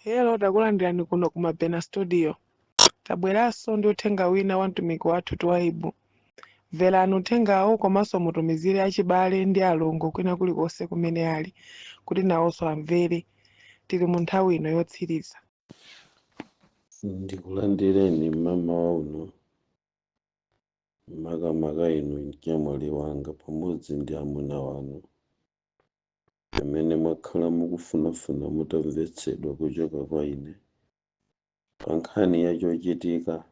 Hello, takulandirani kuno ku Mabena Studio. Tabweranso ndi uthenga wina wa mtumiki wathu Twaibu. Mverani uthengawo komanso mutumizire achibale ndi alongo kwina kulikonse kumene ali kuti nawonso amvere. Tili mu nthawi ino yotsiriza. Ndikulandireni mmamawa uno, makamaka inu mchemwali wanga pamodzi ndi amuna wanu amene mwakhala mukufunafuna mutamvetsedwa kuchoka kwa ine pa nkhani ya chochitika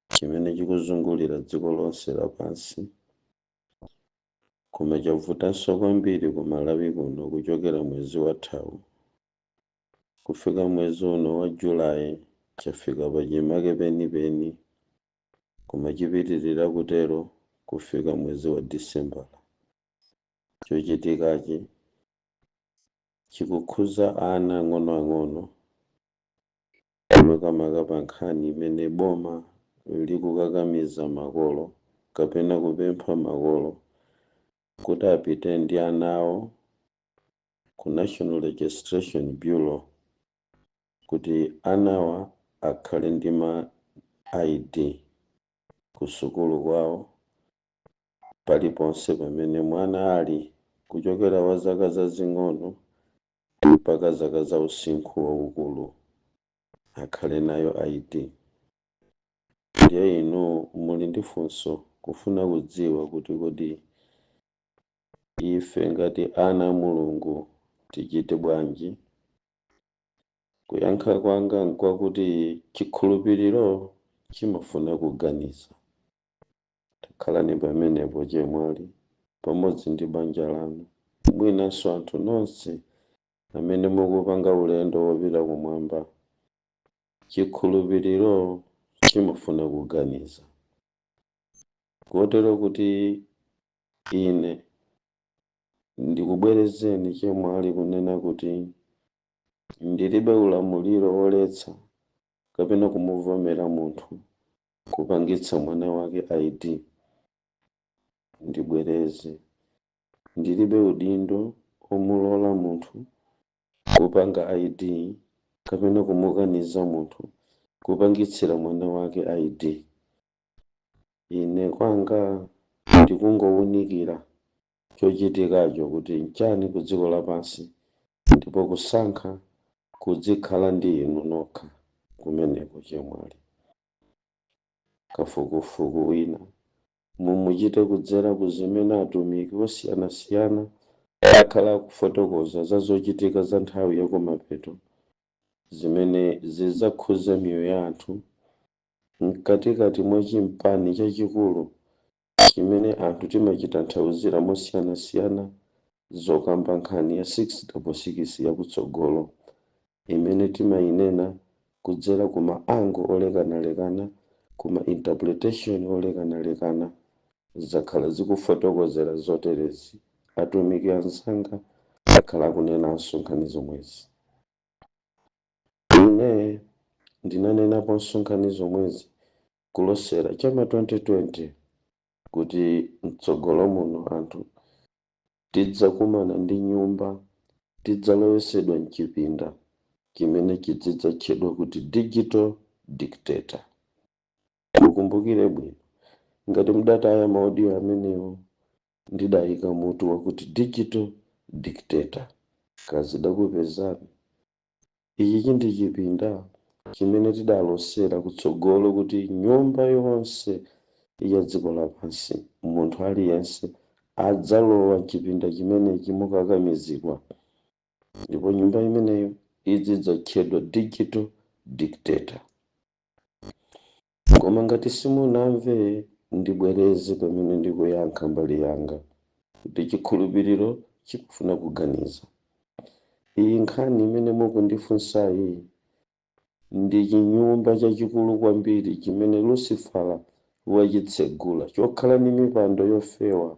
chimene chikuzungulira dziko lonse lapansi, koma chavutanso kwambiri ku Malawi kuno kuchokera mwezi wathawu kufika mwezi uno wa Julayi. Chafika pachimake penipeni, koma chipitirira kutero kufika mwezi wa Disembala. Chochitikachi chikukhuza ana ang'onoang'ono, makamaka pa nkhani imene boma likukakamiza makolo kapena kupempha makolo kuti apite ndi ana awo ku National Registration Bureau kuti anawa akhale ndi ma ID ku sukulu kwawo, paliponse pamene mwana ali, kuchokera wa zaka zazing'ono mpaka zaka za usinkhu waukulu, akhale nayo ID. Ndiye inu muli ndi funso kufuna kudziwa kuti kodi ife ngati ana a Mulungu tichite bwanji? Kuyankha kwanga nkwakuti chikhulupiriro chimafuna kuganiza. Takhalani pamenepo, chemwali pamodzi ndi banja lanu, mwinanso anthu nonse amene mukupanga ulendo wopita kumwamba. Chikhulupiriro chimafuna kuganiza, kotero kuti ine ndikubwerezeni, chemwali, kunena kuti ndilibe ulamuliro woletsa kapena kumuvomera munthu kupangitsa mwana wake ID. Ndibwereze, ndilibe udindo omulola munthu kupanga ID kapena kumukaniza munthu kupangitsira mwana wake ID. Ine kwanga ndikungowunikira chochitikacho kuti nchani ku dziko lapansi, ndipo kusankha kudzikhala ndi inu nokha kumeneko. Chemwali, kafukufuku wina mumuchite kudzera ku zimene atumiki osiyanasiyana akhala akufotokoza za zochitika za nthawi yakumapeto zimene zidzakhuza miyoyo ya anthu mkatikati mwa chimpani chachikulu chimene anthu timachitanthauzira mosiyanasiyana, zokamba nkhani ya 666 yakutsogolo imene timayinena kudzera ku ma angle olekanalekana, kuma interpretation olekanalekana. Zakhala zikufotokozera zoterezi, atumiki anzanga akhala akunenanso nkhani zomwezi. Ine ndinanenaponso nkhani zomwezi kulosera chama 2020 kuti mtsogolo muno anthu tidzakumana ndi nyumba, tidzalowesedwa mchipinda chimene chidzidzatchedwa kuti digital dictator. Mukumbukire bwino, ngati mudataya ma audio amenewo, ndidayika mutu wakuti "Digital Dictator". Kazidakupezani. Ichi ndi chipinda chimene tidalosera kutsogolo kuti nyumba yonse ya dziko lapansi, munthu aliyense adzalowa mchipinda chimenechi mukakamizidwa, ndipo nyumba imeneyo idzidzatchedwa digital dictator. Koma ngati simunamve, ndibwereze pamene ndikuyankha mbali yanga kuti chikhulupiriro chikufuna kuganiza. Iyi nkhani imene mukundifunsayi ndi chinyumba chachikulu kwambiri chimene Lucifera wachitsegula, chokhala ndi mipando yofewa,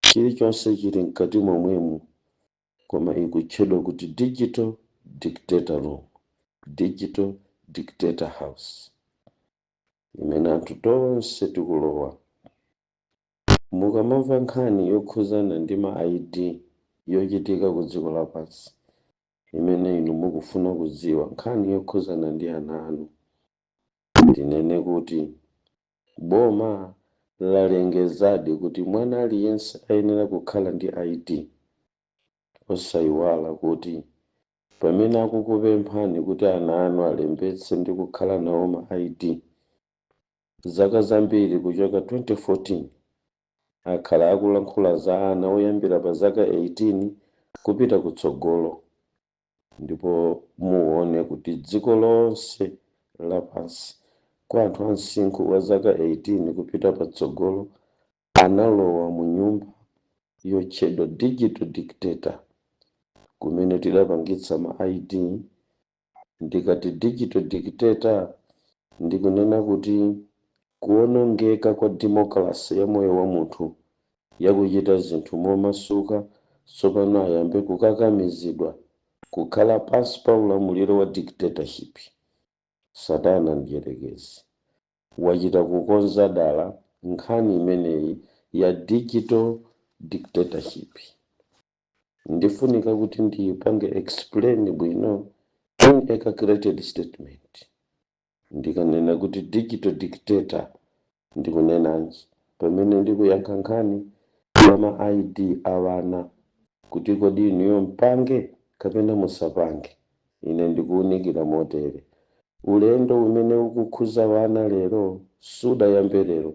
chilichonse chili mkati momwemo, koma ikutchedwa kuti digital dictator room, digital dictator house, imene anthu tonse tikulowa. Mukamamva nkhani yokhuzana ndi ma ID yochitika ku dziko lapansi, Imene inu mukufuna kudziwa nkhani yokhuzana ndi ana anu, ndinene kuti boma lalengezadi kuti mwana aliyense ayenera kukhala ndi ID. Osayiwala kuti pamene akukupemphani kuti ana anu alembetse ndi kukhala nawo ma ID, zaka zambiri kuchoka 2014 akhala akulankhula za ana oyambira pa zaka 18 kupita kutsogolo. Ndipo muone kuti dziko lonse lapansi, kwa anthu a msinkhu wa zaka 18 kupita patsogolo, analowa mu nyumba yotchedwa digital dictator, kumene tidapangitsa ma ID. Ndikati digital dictator, ndikunena kuti kuwonongeka kwa democracy ya moyo wa munthu yakuchita zinthu momasuka, tsopano ayambe kukakamizidwa kukhala pansi pa ulamuliro wa dictatorship. Satana mdierekezi wachita kukonza dala nkhani imeneyi ya digital dictatorship. Ndifunika kuti ndiyipange explain bwino in a calculated statement. Ndikanena kuti digital dictator, ndikunenanji pamene ndikuyankha nkhani ya ma ID awana, kuti kodi inuyo mpange kapena musapange? Ine ndikuwunikira motere: ulendo umene ukukhuza wana lero sudayambe lero,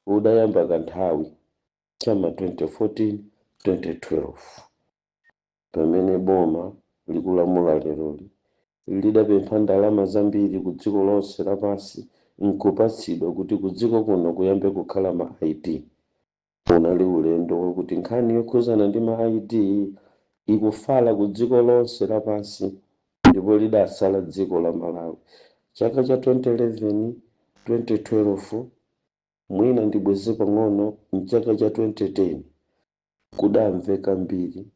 udayamba kanthawi chama 2014, 2012, pamene boma likulamula leroli lidapempha ndalama zambiri ku dziko lonse lapansi nkupatsidwa kuti ku dziko kuno kuyambe kukhala ma ID. Unali ulendo wakuti nkhani yokhuzana ndi ma ID ikufala ku dziko lonse lapansi, ndipo lidasala dziko la Malawi chaka cha 2011, 2012. Mwina ndibweze pang'ono, mchaka cha 2010 kudamveka mbiri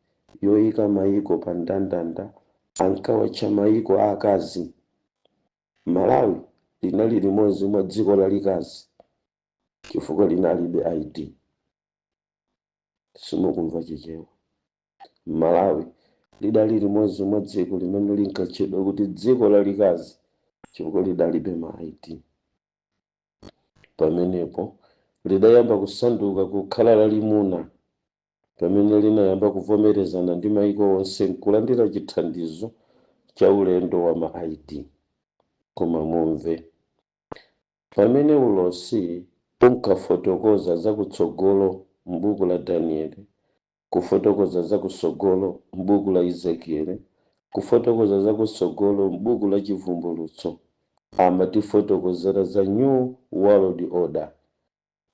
yoyika mayiko pa ndandanda, ankawatcha mayiko aakazi. Malawi linali limodzi mwa dziko lalikazi chifukwa linalibe ID. Simukumva Chichewa? Malawi lidali limodzi mwa dziko limene linkatchedwa kuti dziko lalikazi chifukwa lidalibe ma ID. Pamenepo lidayamba kusanduka kukhala lalimuna pamene linayamba kuvomerezana ndi maiko onse nkulandira chithandizo cha ulendo wa ma ID. Koma mumve, pamene ulosi unkafotokoza zakutsogolo m'buku la Danieli, kufotokoza zakutsogolo m'buku la Ezekieli, kufotokoza zakutsogolo m'buku la Chivumbulutso, amatifotokozera za new world order.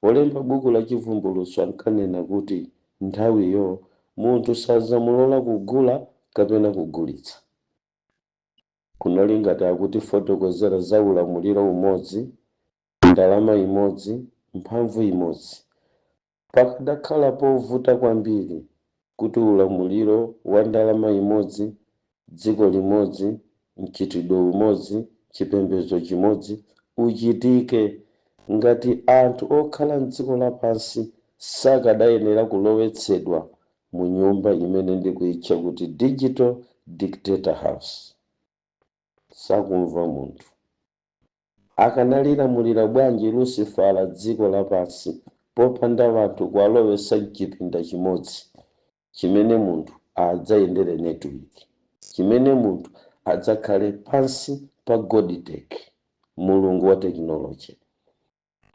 Wolemba buku la Chivumbulutso ankanena kuti nthawiyo munthu sazamulola kugula kapena kugulitsa. Kunali ngati akutifotokozera za ulamuliro umodzi, ndalama imodzi, mphamvu imodzi. Pakadakhala povuta kwambiri kuti ulamuliro wa ndalama imodzi, dziko limodzi, mchitidwe umodzi, chipembedzo chimodzi uchitike ngati anthu okhala mdziko lapansi sakadayenera kulowetsedwa mu nyumba imene ndikuyitcha kuti digital dictator house. Sakumva munthu. Akanalilamulira bwanji Lucifera dziko lapansi popanda anthu kuwalowetsa mchipinda chimodzi chimene munthu adzayendere network, chimene munthu adzakhale pansi pa Godtech, mulungu wa technology,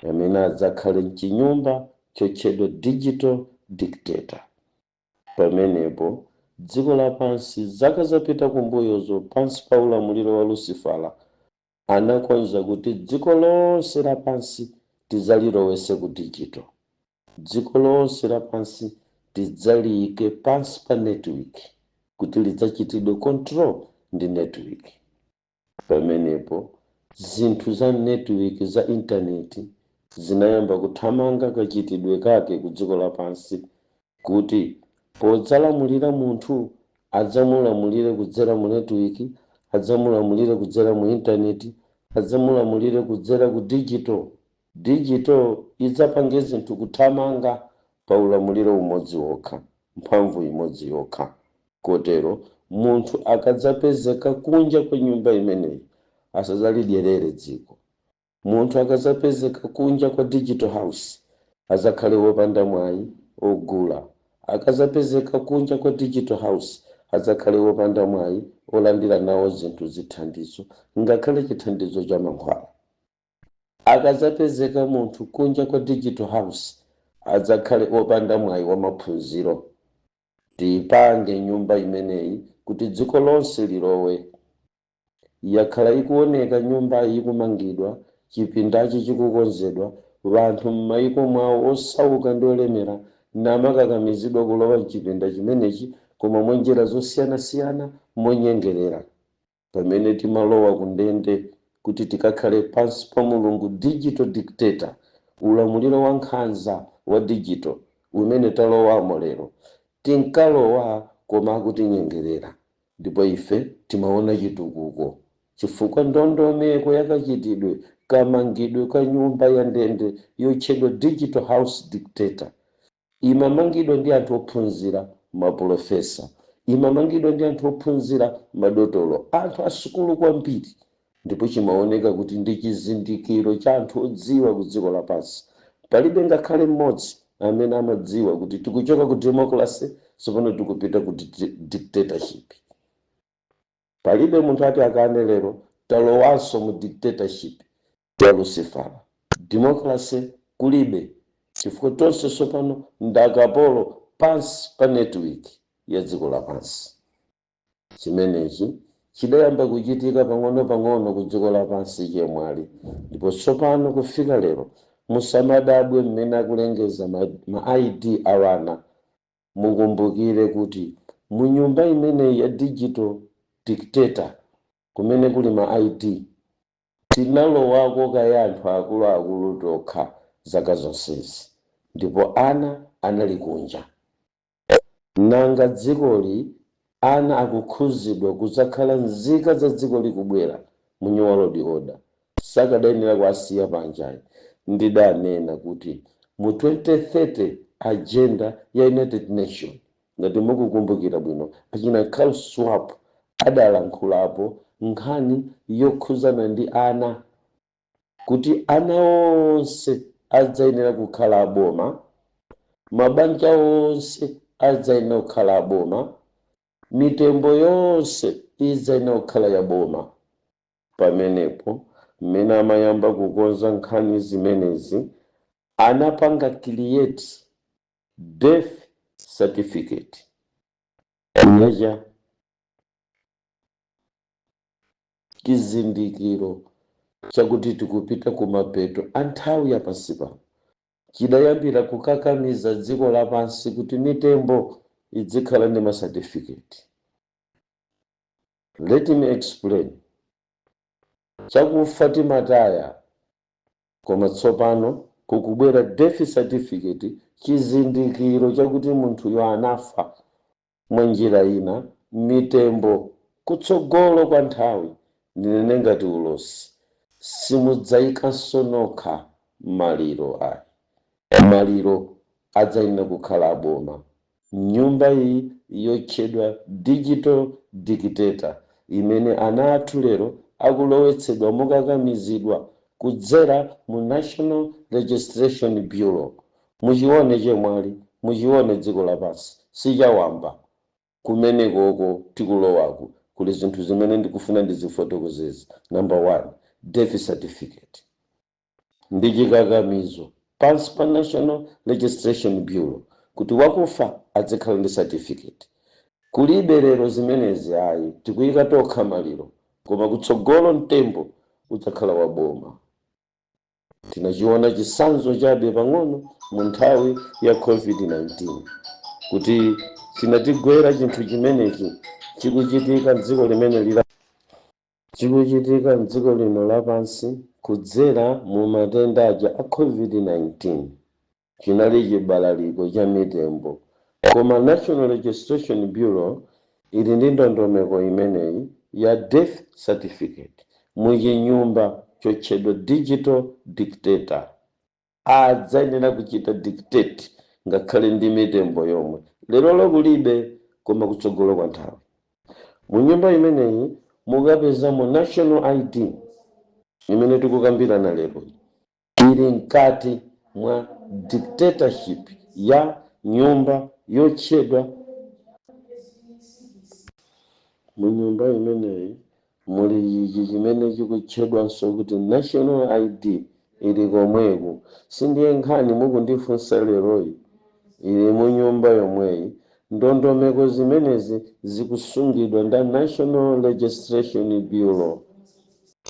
amene adzakhale mchinyumba chotchedwa digital dictator? Pamenepo dziko lapansi zaka zapita kumbuyozo, pansi pa ulamuliro wa Lucifera, anakonza kuti dziko lonse lapansi tidzalilowetse ku digital, dziko lonse lapansi tidzaliyike pansi pa network kuti lidzachitidwe control ndi network. Pamenepo zinthu za network za intaneti zinayamba kuthamanga kachitidwe kake ku dziko lapansi, kuti podzalamulira munthu adzamulamulire kudzera mu network, adzamulamulire kudzera mu intaneti, adzamulamulire kudzera ku digital. Digital idzapange zinthu kuthamanga pa ulamuliro umodzi wokha, mphamvu imodzi yokha. Kotero Munthu akadzapezeka kunja kwa nyumba imeneyi asadzalidyerere dziko. Munthu akadzapezeka kunja kwa digital house azakhale wopanda mwayi ogula. Akadzapezeka kunja kwa digital house adzakhale wopanda mwayi olandira nawo zinthu, zithandizo, ngakhale chithandizo cha mankhwala. Akadzapezeka munthu kunja kwa digital house adzakhale opanda mwayi wa maphunziro. Tiyipange nyumba imeneyi kuti dziko lonse lilowe. Yakhala ikuoneka nyumba ikumangidwa, chipindachi chikukonzedwa. Vanthu m'mayiko mwawo osauka ndi olemera namakakamizidwa kulowa mchipinda chimenechi, koma mwa njira zosiyanasiyana, monyengerera. Pamene timalowa ku ndende kuti tikakhale pansi pa Mulungu digital dictator, ulamuliro wa nkhanza wa digital umene talowamo lero, tinkalowa koma akutinyengerera, ndipo ife timaona chitukuko, chifukwa ndondomeko yakachitidwe kamangidwe ka nyumba ya ndende yotchedwa digital house dictator imamangidwa ndi anthu ophunzira, mapulofesa, imamangidwa ndi anthu ophunzira, madotolo, anthu asukulu kwambiri, ndipo chimaoneka kuti ndi chizindikiro cha anthu odziwa ku dziko lapansi. Palibe ngakhale mmodzi amene amadziwa kuti tikuchoka ku democracy, tsopano tikupita ku dictatorship. Palibe munthu ati akane lero talowanso mu dictatorship ya Lucifer. Democracy kulibe, chifukwa tonse tsopano ndakapolo pansi pa network ya dziko lapansi. Chimenechi chidayamba kuchitika pang'ono-pang'ono ku dziko lapansi, chemwali, ndipo tsopano kufika lero musamadabwe mmene akulengeza ma ID awana. Mukumbukire kuti mu nyumba imeneyi ya digital dictator kumene kuli ma ID tinalowako kaya anthu akuluakulu tokha zaka zonsezi, ndipo ana anali kunja. Nanga dzikoli ana akukhuzidwa kudzakhala nzika za dziko likubwera mu New World Order, sakadayenera kuasiya panjayi. Ndidanena kuti mu 2030 agenda ya United Nation, ngati mukukumbukira bwino, achina Klaus Schwab adalankhulapo nkhani yokhuzana ndi ana, kuti ana onse adzayenera kukhala aboma, mabanja onse adzayenera kukhala aboma, mitembo yonse idzayenera kukhala ya boma. Pamenepo mmene amayamba kukonza nkhani zimenezi anapanga create death certificate yacha chizindikiro chakuti tikupita kumapeto a nthawi yapansi pano. Chidayambira kukakamiza dziko lapansi kuti mitembo idzikhala ndi ma certificate. Let me explain. Chakufa timataya, koma tsopano kukubwera death certificate, chizindikiro chakuti munthuyo anafa. Mwa njira ina, mitembo kutsogolo kwa nthawi, ndinene ngati ulosi, simudzayikanso nokha maliro ayi. Maliro adzayenera kukhala aboma. Nyumba iyi yotchedwa digital dictator imene ana athu lero akulowetsedwa mokakamizidwa kudzera mu National Registration Bureau. Muchione, chemwali, muchione dziko lapansi sichawamba. Kumenekoko tikulowaku kuli zinthu zimene ndikufuna ndizifotokozezi. Number one, death certificate ndi chikakamizo pansi pa National Registration Bureau kuti wakufa adzikhala ndi certificate. Kulibe lero zimenezi ayi, tikuyika tokha maliro, koma kutsogolo mtembo udzakhala waboma. Tinachiona chisanzo chabe pang'ono mu nthawi ya COVID-19 kuti chinatigwera chinthu chimenechi chikuchitika mdziko limene lila chikuchitika mdziko lino lapansi kudzera mu matenda aja a COVID-19. Chinali chibalaliko cha mitembo, koma National Registration Bureau ili ndi ndondomeko imeneyi ya death certificate muchinyumba chotchedwa digital dictator. Adzayenera kuchita dictate ngakhale ndi mitembo yomwe lerolo kulibe, koma kutsogolo kwa nthawi. Mu nyumba imeneyi mukapezamo national ID imene tikukambirana lero, ili mkati mwa dictatorship ya nyumba yotchedwa. Mu nyumba imeneyi muli ichi chimene chikutchedwanso kuti national ID, ili komweko. Sindiye nkhani mukundifunsa leroyi, ili mu nyumba yomweyi. Ndondomeko zimenezi zikusungidwa nda National Registration Bureau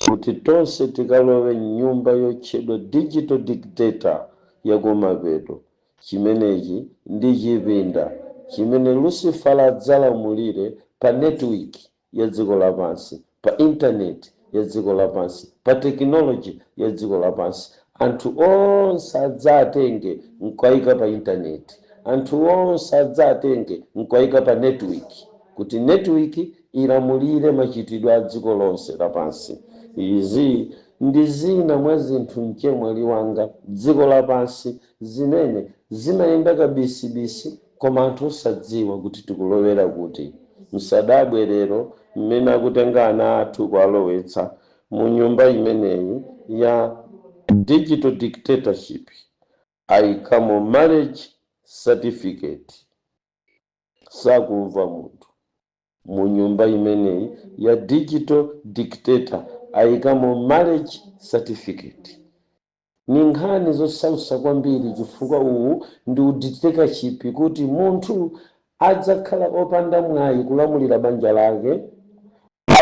kuti tonse tikalowe mnyumba yotchedwa digital dictator yakumapeto. Chimenechi ndi chipinda chimene Lucifer adzalamulire pa network ya dziko lapansi, pa internet ya dziko lapansi, pa technology ya dziko lapansi. Anthu onse adzatenge nkuwayika pa internet, anthu onse adzatenge nkuwayika pa network, kuti network ilamulire machitidwe a dziko lonse lapansi. Izi ndi zina mwa zinthu, mchemwali wanga, dziko lapansi zimene zimayenda kabisibisi koma anthu osadziwa kuti tikulowera kuti. Msadabwe lero mmene akutenga ana athu kuwalowetsa mu nyumba imeneyi ya digital dictatorship, ayikamo marriage certificate, sakumva munthu. Mu nyumba imeneyi ya digital dictator ayikamo marriage certificate. Ni nkhani zosausa kwambiri, chifukwa uwu ndi udictatorship, kuti munthu adzakhala opanda mwayi kulamulira banja lake,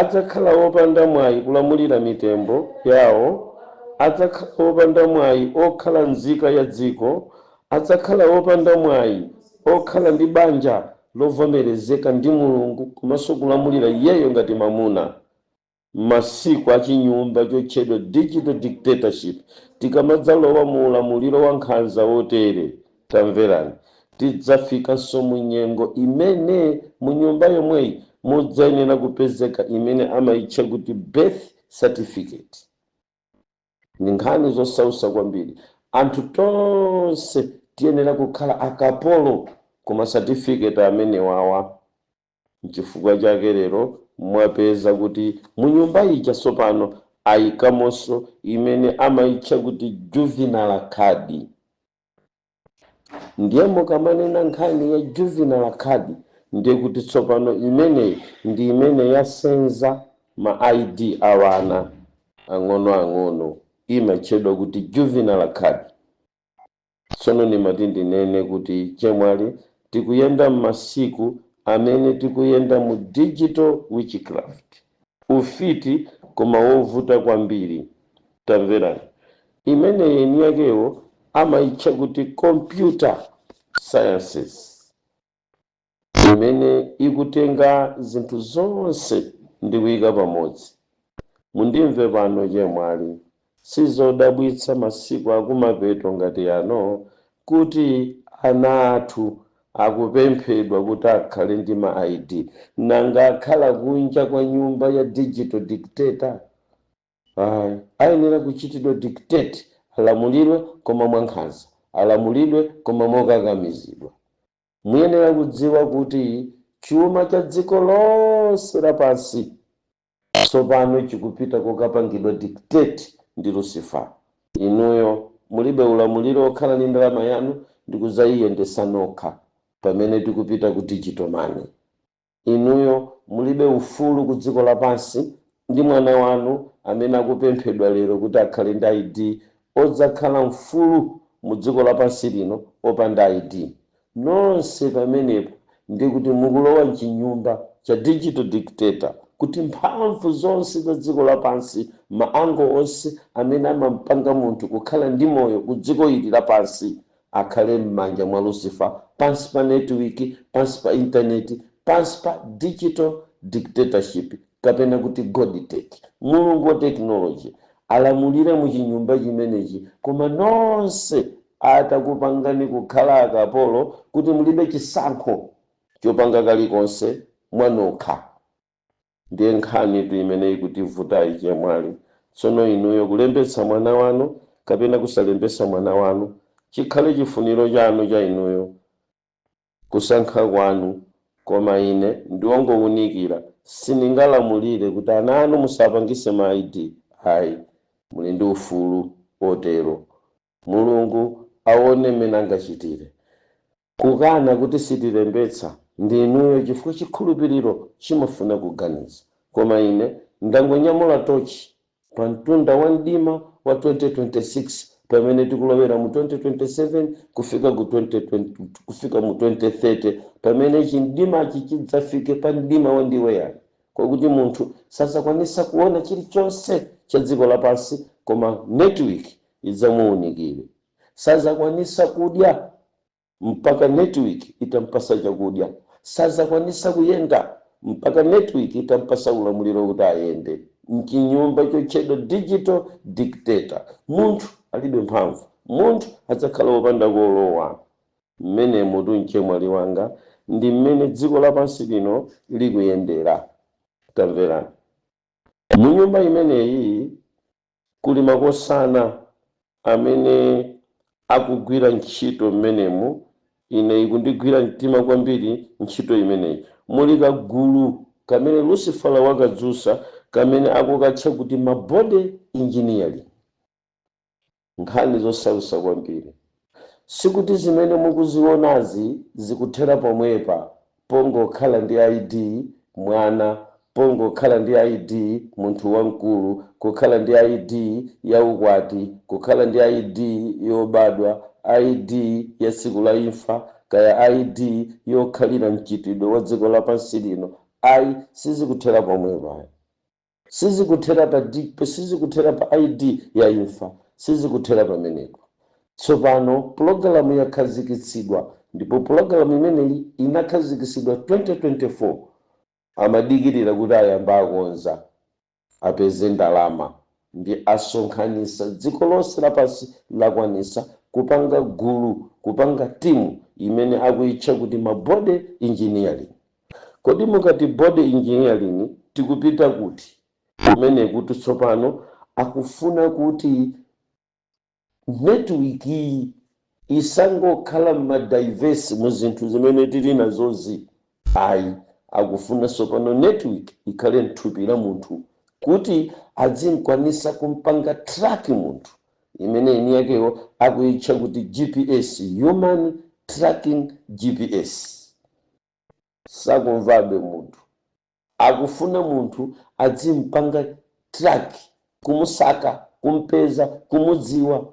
adzakhala opanda mwayi kulamulira mitembo yawo, adzakhala opanda mwayi okhala nzika ya dziko, adzakhala opanda mwayi okhala ndi banja lovomerezeka ndi Mulungu komanso kulamulira iyeyo ngati mamuna. Masiku achinyumba chotchedwa digital dictatorship, tikamadzalowa mu ulamuliro wa nkhanza wotere, tamverani, tidzafikanso mu nyengo imene mu nyumba yomweyi mudzayenera kupezeka imene amayitcha kuti birth certificate. Ndi nkhani zosausa kwambiri. Anthu tonse tiyenera kukhala akapolo koma certificate amene wawa. Nchifukwa chake lero mwapeza kuti mu nyumba ija tsopano ayikamonso imene amayitcha kuti juvenile card. Ndiye mukamanena nkhani ya juvenile card, ndiye kuti tsopano imeneyi ndi imene yasenza ma ID awana ang'onoang'ono, imatchedwa kuti juvenile card. Tsono ndimati ndinene kuti, chemwali, tikuyenda m'masiku amene tikuyenda mu digital witchcraft, ufiti koma wovuta kwambiri. Tamverani, imene eni yakewo amayitcha kuti computer sciences, imene ikutenga zinthu zonse ndi kuyika pamodzi. Mundimve pano, chemwali, sizodabwitsa masiku akumapeto ngati ano kuti ana athu akupemphedwa kuti akhale ndi ma ID. Nanga akhala kunja kwa nyumba ya digital dictator? Ayi, ayenera kuchitidwa dictate, alamulidwe koma mwankhanza, alamulidwe koma mokakamizidwa. Muyenera kudziwa kuti chuma cha dziko lonse lapansi tsopano chikupita kokapangidwa dictate ndi Lucifer. Inuyo mulibe ulamuliro okhala ndi ndalama yanu ndi kudzayiyendesa nokha pamene tikupita ku digital money. Inuyo mulibe ufulu ku dziko lapansi ndi mwana wanu amene akupemphedwa lero kuti akhale ndi ID, odzakhala mfulu mu dziko lapansi lino opanda ID. Nonse pamenepo ndi kuti mukulowa mchinyumba cha digital dictator, kuti mphamvu zonse za dziko lapansi, maango onse amene amampanga munthu kukhala ndi moyo ku dziko ili lapansi, akhale m'manja mwa Lucifer, pansi pa network, pansi pa internet, pansi pa digital dictatorship, kapena kuti godtech, mulungu wa technology, alamulire mu chinyumba chimenechi, koma nonse atakupangani kukhala akapolo, kuti mulibe chisankho chopanga kalikonse mwanokha. Ndiye nkhani tu imene ikutivutayi, chemwali. Tsono inuyo kulembetsa mwana wanu kapena kusalembetsa mwana wanu chikhale chifuniro chanu cha inuyo, kusankha kwanu, koma ine ndiwongowunikira. Sindingalamulire kuti ana anu musapangise ma ID. Ayi, muli ndi ufulu otero. Mulungu aone mmene angachitire. Kukana kuti sitilembetsa ndi inuyo, chifukwa chikhulupiriro chimafuna kuganiza. Koma ine ndangonyamula tochi pa mtunda wa mdima wa 2026, pamene tikulowera mu 2027 kufika ku 2020, kufika mu 2030, pamene chimdimachi chidzafike pa mdima wa ndiweyani, kwakuti munthu sazakwanisa kuona chilichonse cha dziko lapansi, koma network idzamuwunikire. Sazakwanisa kudya mpaka network itampasa chakudya. Sazakwanisa kuyenda mpaka network itampasa ulamuliro kuti ayende mchinyumba chotchedwa digital dictator. Munthu alibe mphamvu, munthu adzakhala wopanda kolowa mmene mutu. Mchemwali wanga, ndi mmene dziko lapansi lino likuyendera. Tamverani, mu nyumba imeneyi kuli makosana amene akugwira ntchito mmenemu. Ine ikundigwira mtima kwambiri ntchito imeneyi. Muli kagulu kamene Lucifera wakadzusa, kamene akukatcha kuti ma body engineering. Nkhani zosausa kwambiri. Sikuti zimene mukuzionazi zikuthera pomwepa pongokhala ndi ID mwana, pongokhala ndi ID munthu wamkulu, kukhala ndi ID ya ukwati, kukhala ndi ID yobadwa, ID ya tsiku la imfa, kaya ID yokhalira mchitidwe wa dziko lapansi lino. Ayi, sizikuthera pomwepa. Sizikuthera pa ID ya imfa, sizikuthera pamenepo. Tsopano pulogalamu yakhazikitsidwa, ndipo pulogalamu imeneyi inakhazikitsidwa 2024. Amadikirira kuti ayamba akonza, apeze ndalama, ndi asonkhanisa dziko lonse lapansi, lakwanisa kupanga gulu, kupanga timu imene akuyitcha kuti ma body engineering. Kodi mukati body engineering, tikupita kuti kumene? Kuti tsopano akufuna kuti network iyi isangokhala m'ma device, mu zinthu zimene tili nazozi, ayi. Akufuna tsopano network ikhale mthupi la munthu, kuti azinkwanisa kumpanga track munthu, imene eni yakewo akuyitcha kuti GPS, human tracking GPS. Sakumvabe munthu. Akufuna munthu azimpanga track, kumusaka, kumpeza, kumudziwa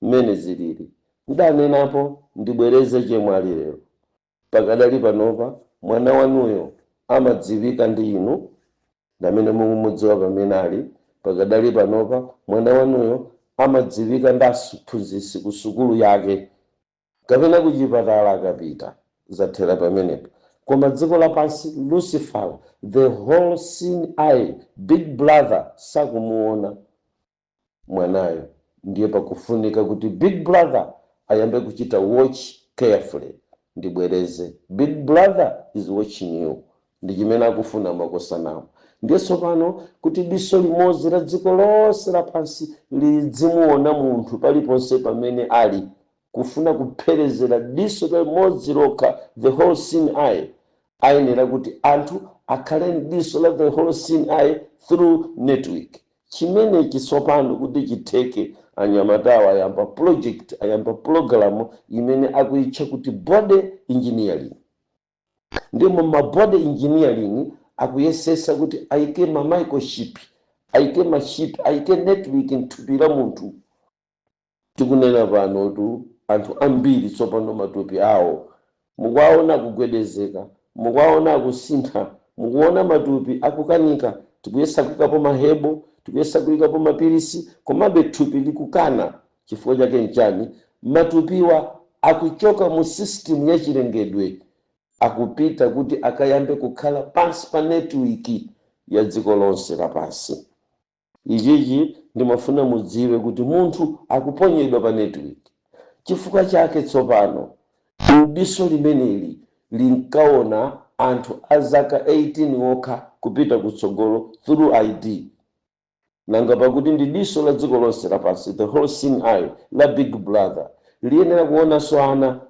mmene zilili. Ndanenapo, ndibwereze, chemwali, lero pakadali panopa mwana wanuyo amadziwika ndi inu, ndamene mukumudziwa pamene ali. Pakadali panopa mwana wanuyo amadziwika ndi aphunzitsi ku sukulu yake kapena kuchipatala akapita. Zathera pamenepo. Koma dziko lapansi, Lucifer, the all seeing eye, Big Brother, sakumuona mwanayo. Ndiye pakufunika kuti Big Brother ayambe kuchita watch carefully. Ndibwereze, Big Brother is watching you. Ndi chimene akufuna makosanawo. Ndiye tsopano kuti diso limodzi la dziko lonse lapansi lidzimuona munthu paliponse pamene ali, kufuna kupherezera diso limodzi lokha, the all seeing eye, ayenera kuti anthu akhale diso la the all seeing eye through network. Chimenechi tsopano kuti chitheke, anyamatawa ayamba project, ayamba program imene akuyitcha kuti body engineering. Ndimo ma body engineering akuyesesa kuti ayike ma microchip, ayike ma chip, ayike network mthupi la munthu. Tikunena pano tu, anthu ambiri tsopano matupi awo mukuwaona akugwedezeka, mukuwaona akusintha, mukuona matupi akukanika. Tikuyesa kuyikapo ma herbal, tikuyesa kuyikapo mapirisi, komabe thupi likukana. Chifukwa chake nchani? Matupiwa akuchoka mu system ya chilengedwe, akupita kuti akayambe kukhala pansi pa network ya dziko lonse lapansi. Ichichi ndimafuna mudziwe kuti munthu akuponyedwa pa network. Chifukwa chake tsopano diso limeneli linkaona anthu a zaka 18 okha kupita kutsogolo through ID. Nanga pakuti ndi diso la dziko lonse lapansi, the all seeing eye la Big Brother, liyenera kuonanso ana.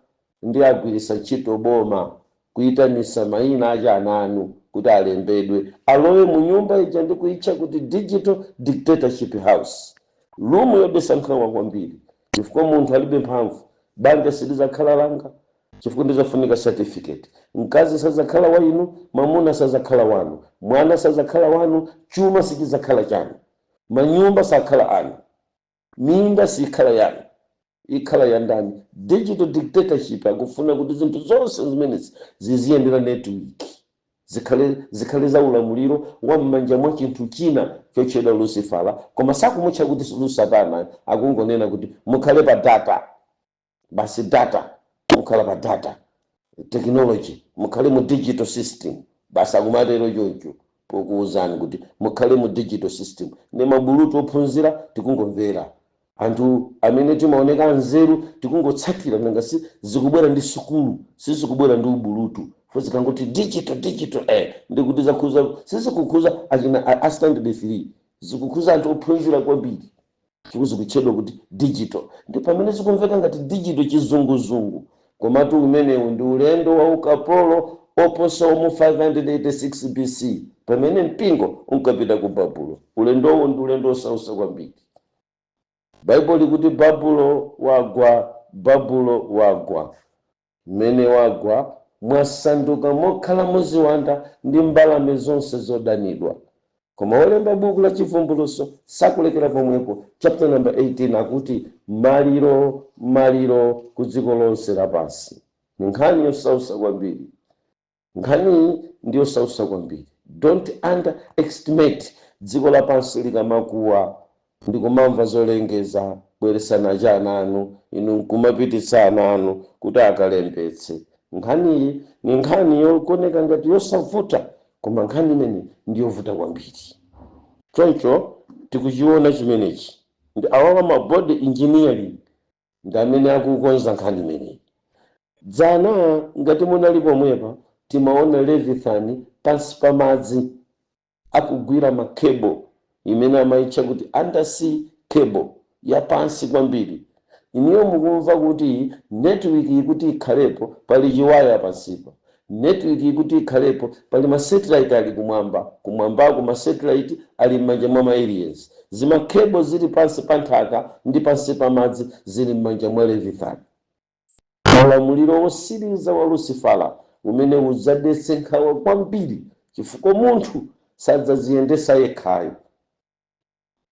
Ndi agwirisa ntchito boma. Kuyitanisa mayina acha ana anu kuti alembedwe, alowe mu nyumba ija ndi kuitcha kuti digital dictatorship house, room yodetsa nkhawa kwambiri, chifukwa munthu alibe mphamvu. Banja silizakhala langa, chifukwa ndizofunika certificate. Mkazi sazakhala wa inu, mwamuna sazakhala wanu, mwana sazakhala wanu, chuma sichizakhala chanu, manyumba sakhala anu, minda sikhala yanu. Ikhala ya ndani? Digital dictatorship akufuna kuti zinthu zonse zimenezi ziziyendera network, zikhale za ulamuliro wa m'manja mwa chinthu china chotchedwa Lucifera, koma sakumutcha kuti Lusatana. Akungonena kuti mukhale pa data basi, data, mukhala pa data technology, mukhale mu digital system basi. Akumatero choncho pokuwuzani kuti mukhale mu digital system. Ndi mabulutu ophunzira tikungomvera, anthu amene timaoneka anzeru tikungotsatira. Nanga si zikubwera ndi sukulu, sizikubwera ndi ubulutu. Fo zikangoti digital, digital, ndikuti zakhuza, sizikukhuza achina a standard 3, zikukhuza anthu ophunzira kwambiri, chifukwa zikutchedwa kuti digital. Ndi pamene zikumveka ngati digital chizunguzungu, komatu umenewu ndi ulendo wa ukapolo oposa mu 586 BC, pamene mpingo unkapita ku Babulo. Ulendowo ndi ulendo osausa kwambiri. Baibulo likuti Babulo wagwa, Babulo wagwa. Mmene wagwa, mwasanduka mokhala muziwanda ndi mbalame zonse zodanidwa. Koma wolemba buku la Chivumbulutso sakulekera pomwepo. Chapter number 18 akuti maliro, maliro ku dziko lonse lapansi. Ni nkhani yosausa kwambiri, nkhaniyi ndi yosausa kwambiri. Don't underestimate. Dziko lapansi likamakuwa ndikumamva zolengeza, bweresana cha ana anu, inu nkumapititsa ana anu kuti akalembetse. Nkhaniyi ni nkhani yokoneka ngati yosavuta, koma nkhani imene ndiyovuta kwambiri. Choncho tikuchiona chimenechi ndi awawa ma body engineering ndi amene akukonza nkhani imeneyi. Dzana ngati munali pomwepa, timaona Leviathan pansi pa madzi akugwira ma cable imene amayitcha kuti undersea cable ya pansi kwambiri. Iniyo mukumva kuti network ikuti ikhalepo, pali chiwaya pansipa. Network ikuti ikhalepo, pali ma satellite ali kumwamba. Kumwambako ma satellite ali m'manja mwa ma aliens. Zima cable zili pansi pa nthaka ndi pansi pa madzi zili m'manja mwa Leviathan. Ulamuliro wosiriza wa Lucifera umene udzadetse nkhawa kwambiri, chifukwa munthu sadzaziyendesa yekhayo.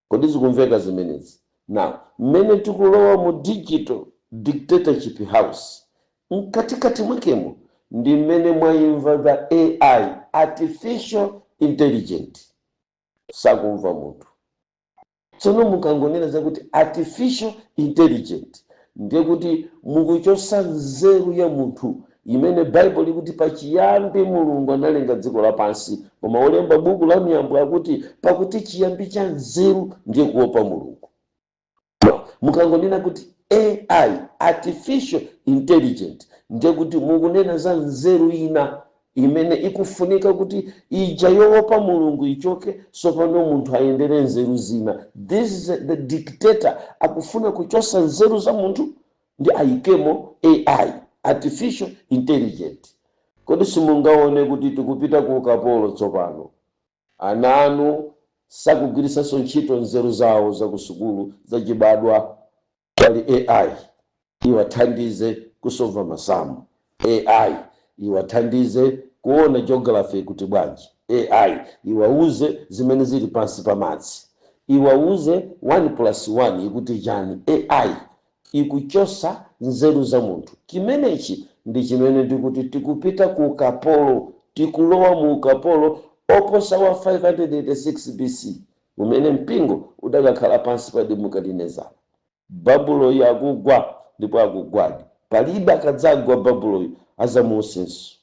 Kodi zikumveka zimenezi? Now, mmene tikulowa mu digital dictatorship house, mkatikati mwakemo ndi mmene mwayimva the AI, artificial intelligent. Sakumva munthu. Tsono mukangonena zakuti artificial intelligent, ndiye kuti mukuchosa nzeru ya munthu imene Baibulo likuti pachiyambi Mulungu analenga dziko lapansi. Koma olemba buku la Miyambo akuti pakuti chiyambi cha nzeru ndiye kuopa Mulungu. No, mukangonena kuti AI, artificial intelligent, ndiye kuti mukunena za nzeru ina imene ikufunika kuti ija yoopa Mulungu ichoke, sopano munthu ayendere nzeru zina. This is the dictator akufuna kuchosa nzeru za munthu ndi ayikemo AI, artificial intelligent. Kodi simungaone kuti tikupita ku ukapolo tsopano? Ana anu sakugwiritsanso ntchito nzeru zawo zakusukulu zachibadwa. Pali AI iwathandize kusova masamu, AI iwathandize kuona geography kuti bwanji, AI iwauze zimene zili pansi pa madzi, iwauze 1 plus 1 ikuti chani. AI ikuchosa nzeru za munthu. Chimenechi ndi chimene ndikuti tikupita ku ukapolo, tikulowa mu ukapolo oposa wa 586 BC umene mpingo udakakhala pansi pa Nebukadinezara. Babuloyi akugwa, ndipo akugwadi. Palibe akadzagwa Babuloyi azamuusenso.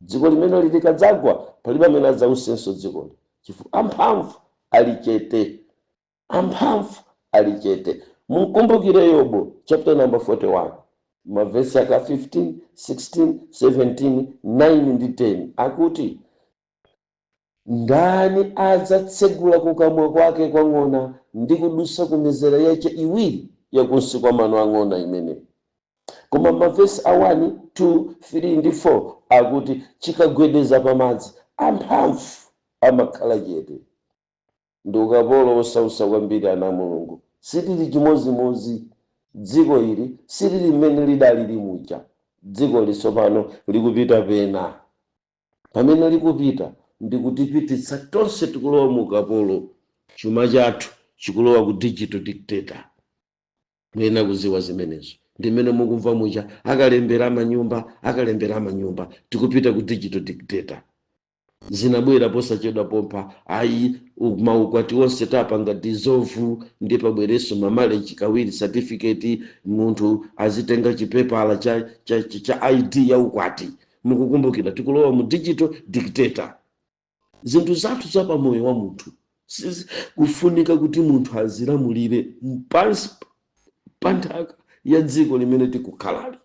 Dziko limene likadzagwa, palibe amene adzausenso dzikoli, chifukwa amphamvu ali chete, amphamvu ali chete. Munkumbukire Yobo chapter number 41, mavesi aka 15, 16, 17, 9 ndi 10, akuti ndani adzatsegula kukamwa kwake kwa ng'ona ndi kudusa ku mizere yace iwiri yakunsi kwa mano a ng'ona imeneyi? Koma mavesi a 1, 2, 3 ndi 4 akuti chikagwedeza pamadzi, amphamvu amakhala chete. Ndi ukapolo osausa kwambiri. Ana Mulungu, sitili chimozimozi. Dziko ili silili mmene lidalili muja. Dziko litsopano likupita pena. Pamene likupita ndikutipititsa tonse, tikulowa mu ukapolo. Chuma chathu chikulowa ku digital dictator. Mwena kuziwa zimenezo, ndimene mukumva muja akalembera manyumba, akalembera manyumba. Tikupita ku digital dictator. Zinabwera posachedwa pompa, ayi, maukwati onse tapanga dissolve, ndi pabwerenso ma marriage kawiri, certificate, munthu azitenga chipepala cha ID ya ukwati. Mukukumbukira? Tikulowa mu digital dictator. Zinthu zathu za pamoyo wa munthu kufunika kuti munthu azilamulire pansi pa nthaka ya dziko limene tikukhalali.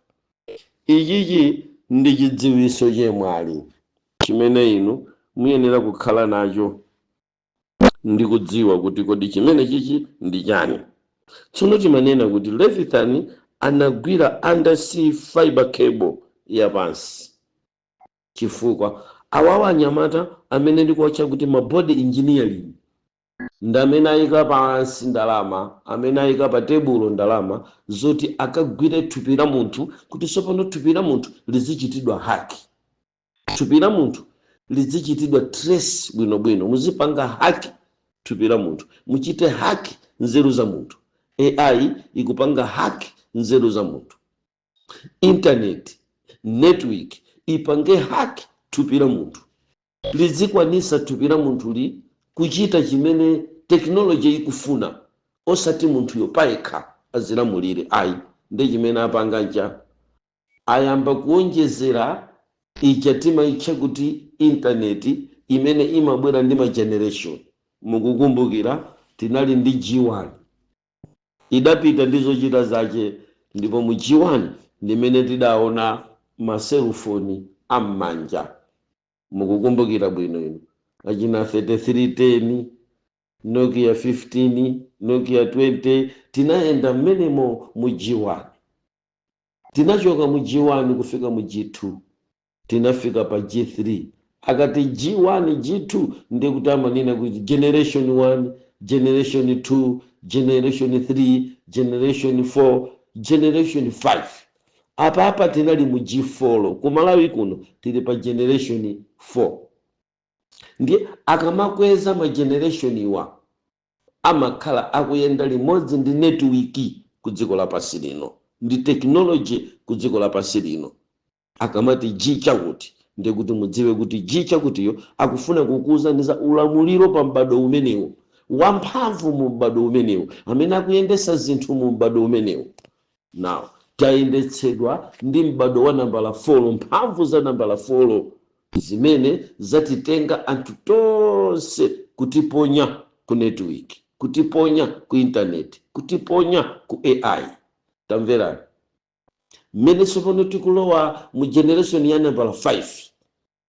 Ichichi ndi chidziwiso chemwali chimene inu muyenera kukhala nacho ndi kudziwa kuti kodi chimene chichi ndi chani. Tsono timanena kuti Leviathan anagwira undersea fiber cable yapansi, chifukwa awawa anyamata amene ndikuwatcha kuti ma body engineering ndi amene ayika pansi ndalama, amene ayika pa tebulo ndalama zoti akagwire thupi la munthu, kuti tsopano thupi la munthu lizichitidwa hack, thupi la munthu lizichitidwa trace bwinobwino. Muzipanga hack thupi la munthu, muchite hack nzeru za munthu. AI ikupanga hack nzeru za munthu, internet network ipange hack thupi la munthu, lizikwanisa thupi la munthu li kuchita chimene technology ikufuna, osati munthuyo payekha azilamulire, ayi. Ndi chimene apanga ncha ayamba kuonjezera ija timaitcha kuti intaneti imene imabwera ndi ma generation. Mukukumbukira tinali ndi G1, idapita ndi zochita zache, ndipo mu G1 ndimene tidaona maselufoni am'manja. Mukukumbukira bwino ino, achina 3310, Nokia 15, Nokia 20, tinayenda mmenemo mu G1. Tinachoka mu G1 kufika mu G2, tinafika pa G3. Akati G1, G2, ndikuti amanena kuti generation 1, generation 2, generation 3, generation 4, generation 5. Apapa tinali mu G4. Kumalawi kuno tili pa generation 4. Ndiye akamakweza ma generation iwa, amakhala akuyenda limodzi ndi network ku dziko lapansi lino, ndi technology ku dziko lapansi lino. Akamati G chakuti, ndikuti mudziwe kuti G chakutiyo akufuna kukuza za ulamuliro pa m'bado umenewo, wamphamvu mu m'bado umenewo, amene akuyendesa zinthu mu m'bado umenewo. Now tayendetsedwa ndi m'bado wa nambala 4, mphamvu za nambala 4 zimene zatitenga anthu tonse kutiponya ku network, kutiponya ku internet, kutiponya ku AI. Tamverani, mmene tsopano tikulowa mu generation ya nambala 5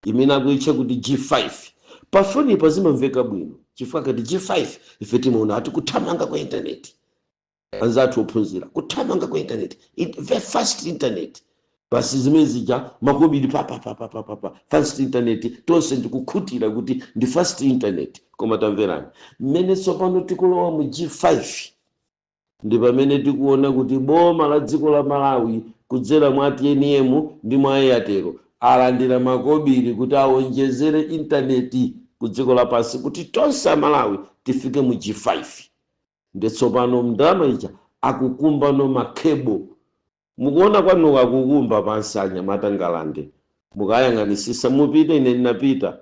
imene akuitcha kuti G5, pafonipa zimamveka bwino, chifukwa kati G5 ife timaona ati kuthamanga kwa internet. Anzathu ophunzira, kuthamanga kwa internet, very fast internet, basi zimene zija makobiri pa fast internet, tonse ndikukhutira kuti ndi fast internet. Koma tamverani, mmene tsopano tikulowa mu G5 ndi pamene tikuona kuti boma la dziko la Malawi kudzera mwa TNM ndi mwa Airtel alandira makobiri kuti awonjezere intaneti ku dziko lapansi, kuti tonse Amalawi tifike mu G5. Ndi tsopano ndalama ija akukumbano ma cable. Mukuona kwanuko akukumba pansi anyamata ngalande. Mukayang'anisisa, mupite. Ine ndinapita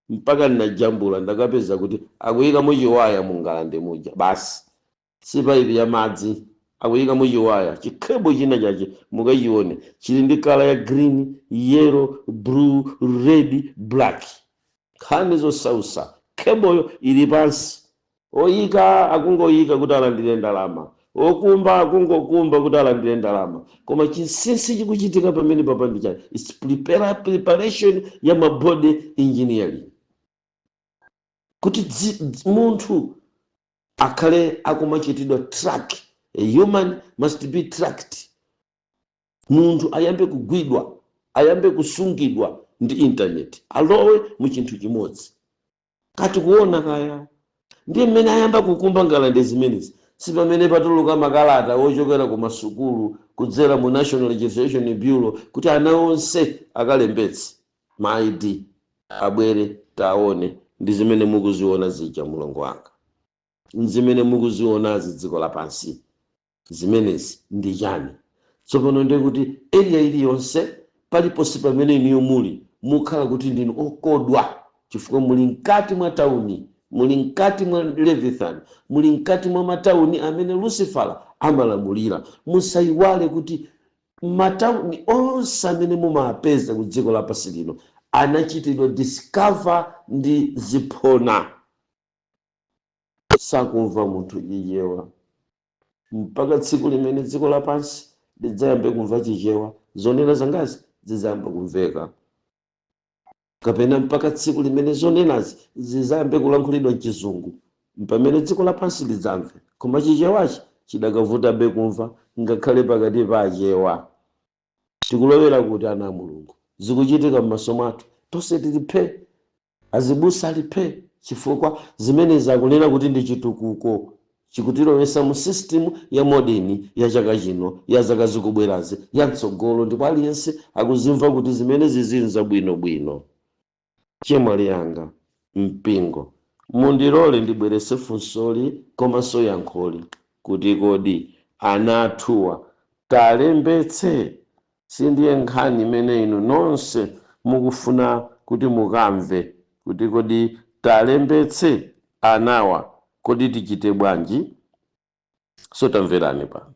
mpaka ndinajambula, ndakapeza kuti akuyikamo chiwaya mu ngalande muja. Basi, si paipi ya madzi, akuyikamo chiwaya, chi cable china chache. Mukachione, chili ndi colour ya green, yellow, blue, red, black. Nkhani zosausa. Cable yo ili pansi, oyika akungoyika kuti alandire ndalama, okumba akungokumba kuti alandire ndalama. Koma chinsinsi chikuchitika pamene papa ndi chani? It's preparation ya ma body engineering kuti munthu akhale akumachitidwa track. A human must be tracked. Munthu ayambe kugwidwa, ayambe kusungidwa ndi intaneti, alowe mu chinthu chimodzi kati kuona kaya. Ndiye mmene ayamba kukumba ngalande zimenezi, si pamene patuluka makalata ochokera ku masukulu kudzera mu National Registration Bureau kuti ana onse akalembetse ma ID, abwere taone. Ndi zimene mukuziona zija, mulongo wanga, zimene mukuzionazi dziko lapansi, zimenezi ndi chani? Tsopano ndiye kuti area iliyonse, paliponse pamene inuyo muli, mukhala kuti ndinu okodwa, chifukwa muli mkati mwa tauni, muli mkati mwa Leviathan, muli mkati mwa matauni amene Lucifera amalamulira. Musayiwale kuti matauni onse amene mumapeza ku dziko lapansi lino anachitidwa discover ndi ziphona. Sakumva munthu Chichewa mpaka tsiku limene dziko lapansi lidzayambe kumva Chichewa, zonena zangazi zidzayamba kumveka, kapena mpaka tsiku limene zonenazi zizayambe kulankhulidwa mchizungu, pamene dziko lapansi lidzamve. Koma Chichewachi chidakavutabe kumva ngakhale pakati pa Achewa. Tikulowera kuti, ana a Mulungu? Zikuchitika m'maso mwathu, tonse tiliphe, azibusa aliphe, chifukwa zimenezi akunena kuti ndi chitukuko chikutilowesa mu system ya modern ya chaka chino, ya zaka zikubwerazi, ya mtsogolo, ndipo aliyense akuzimva kuti zimenezi zili zabwinobwino. Chemwali yanga, mpingo, mundilole ndibwerese funsoli komanso yankholi kuti kodi ana athuwa talembetse? Sindiye nkhani imene inu nonse mukufuna kuti mukamve kuti kodi talembetse anawa, kodi tichite bwanji? So tamverani pano,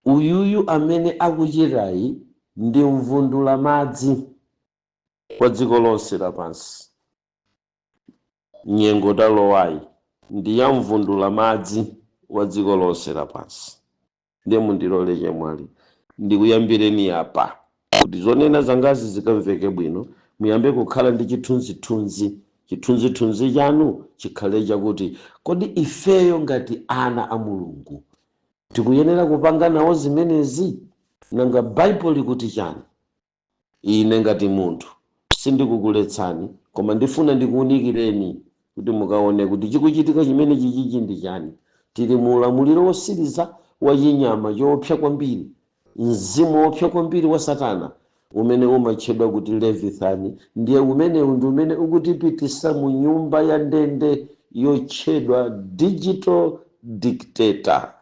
uyuyu amene akuchitayi ndi mvundula madzi kwa dziko lonse lapansi. Nyengo talowayi ndi ya mvundula madzi wa dziko lonse lapansi. Ndiye mundilole, chemwali, ndikuyambireni apa kuti zonena zangazi zikamveke bwino, muyambe kukhala ndi chithunzithunzi. Chithunzithunzi chanu chikhale chakuti kodi ifeyo ngati ana a Mulungu tikuyenera kupanga nawo zimenezi? Nanga Baibulo likuti chani? Ine ngati munthu sindikukuletsani, koma ndifuna ndikuwunikireni kuti mukaone kuti chikuchitika chimene chichichi ndi chani. Tili mu ulamuliro wosiriza wa chinyama choopsa kwambiri, mzimu woopsa kwambiri wa Satana umene umatchedwa kuti Leviathan. Ndiye umenewu ndi umene ukutipitisa mu nyumba ya ndende yotchedwa digital dictator.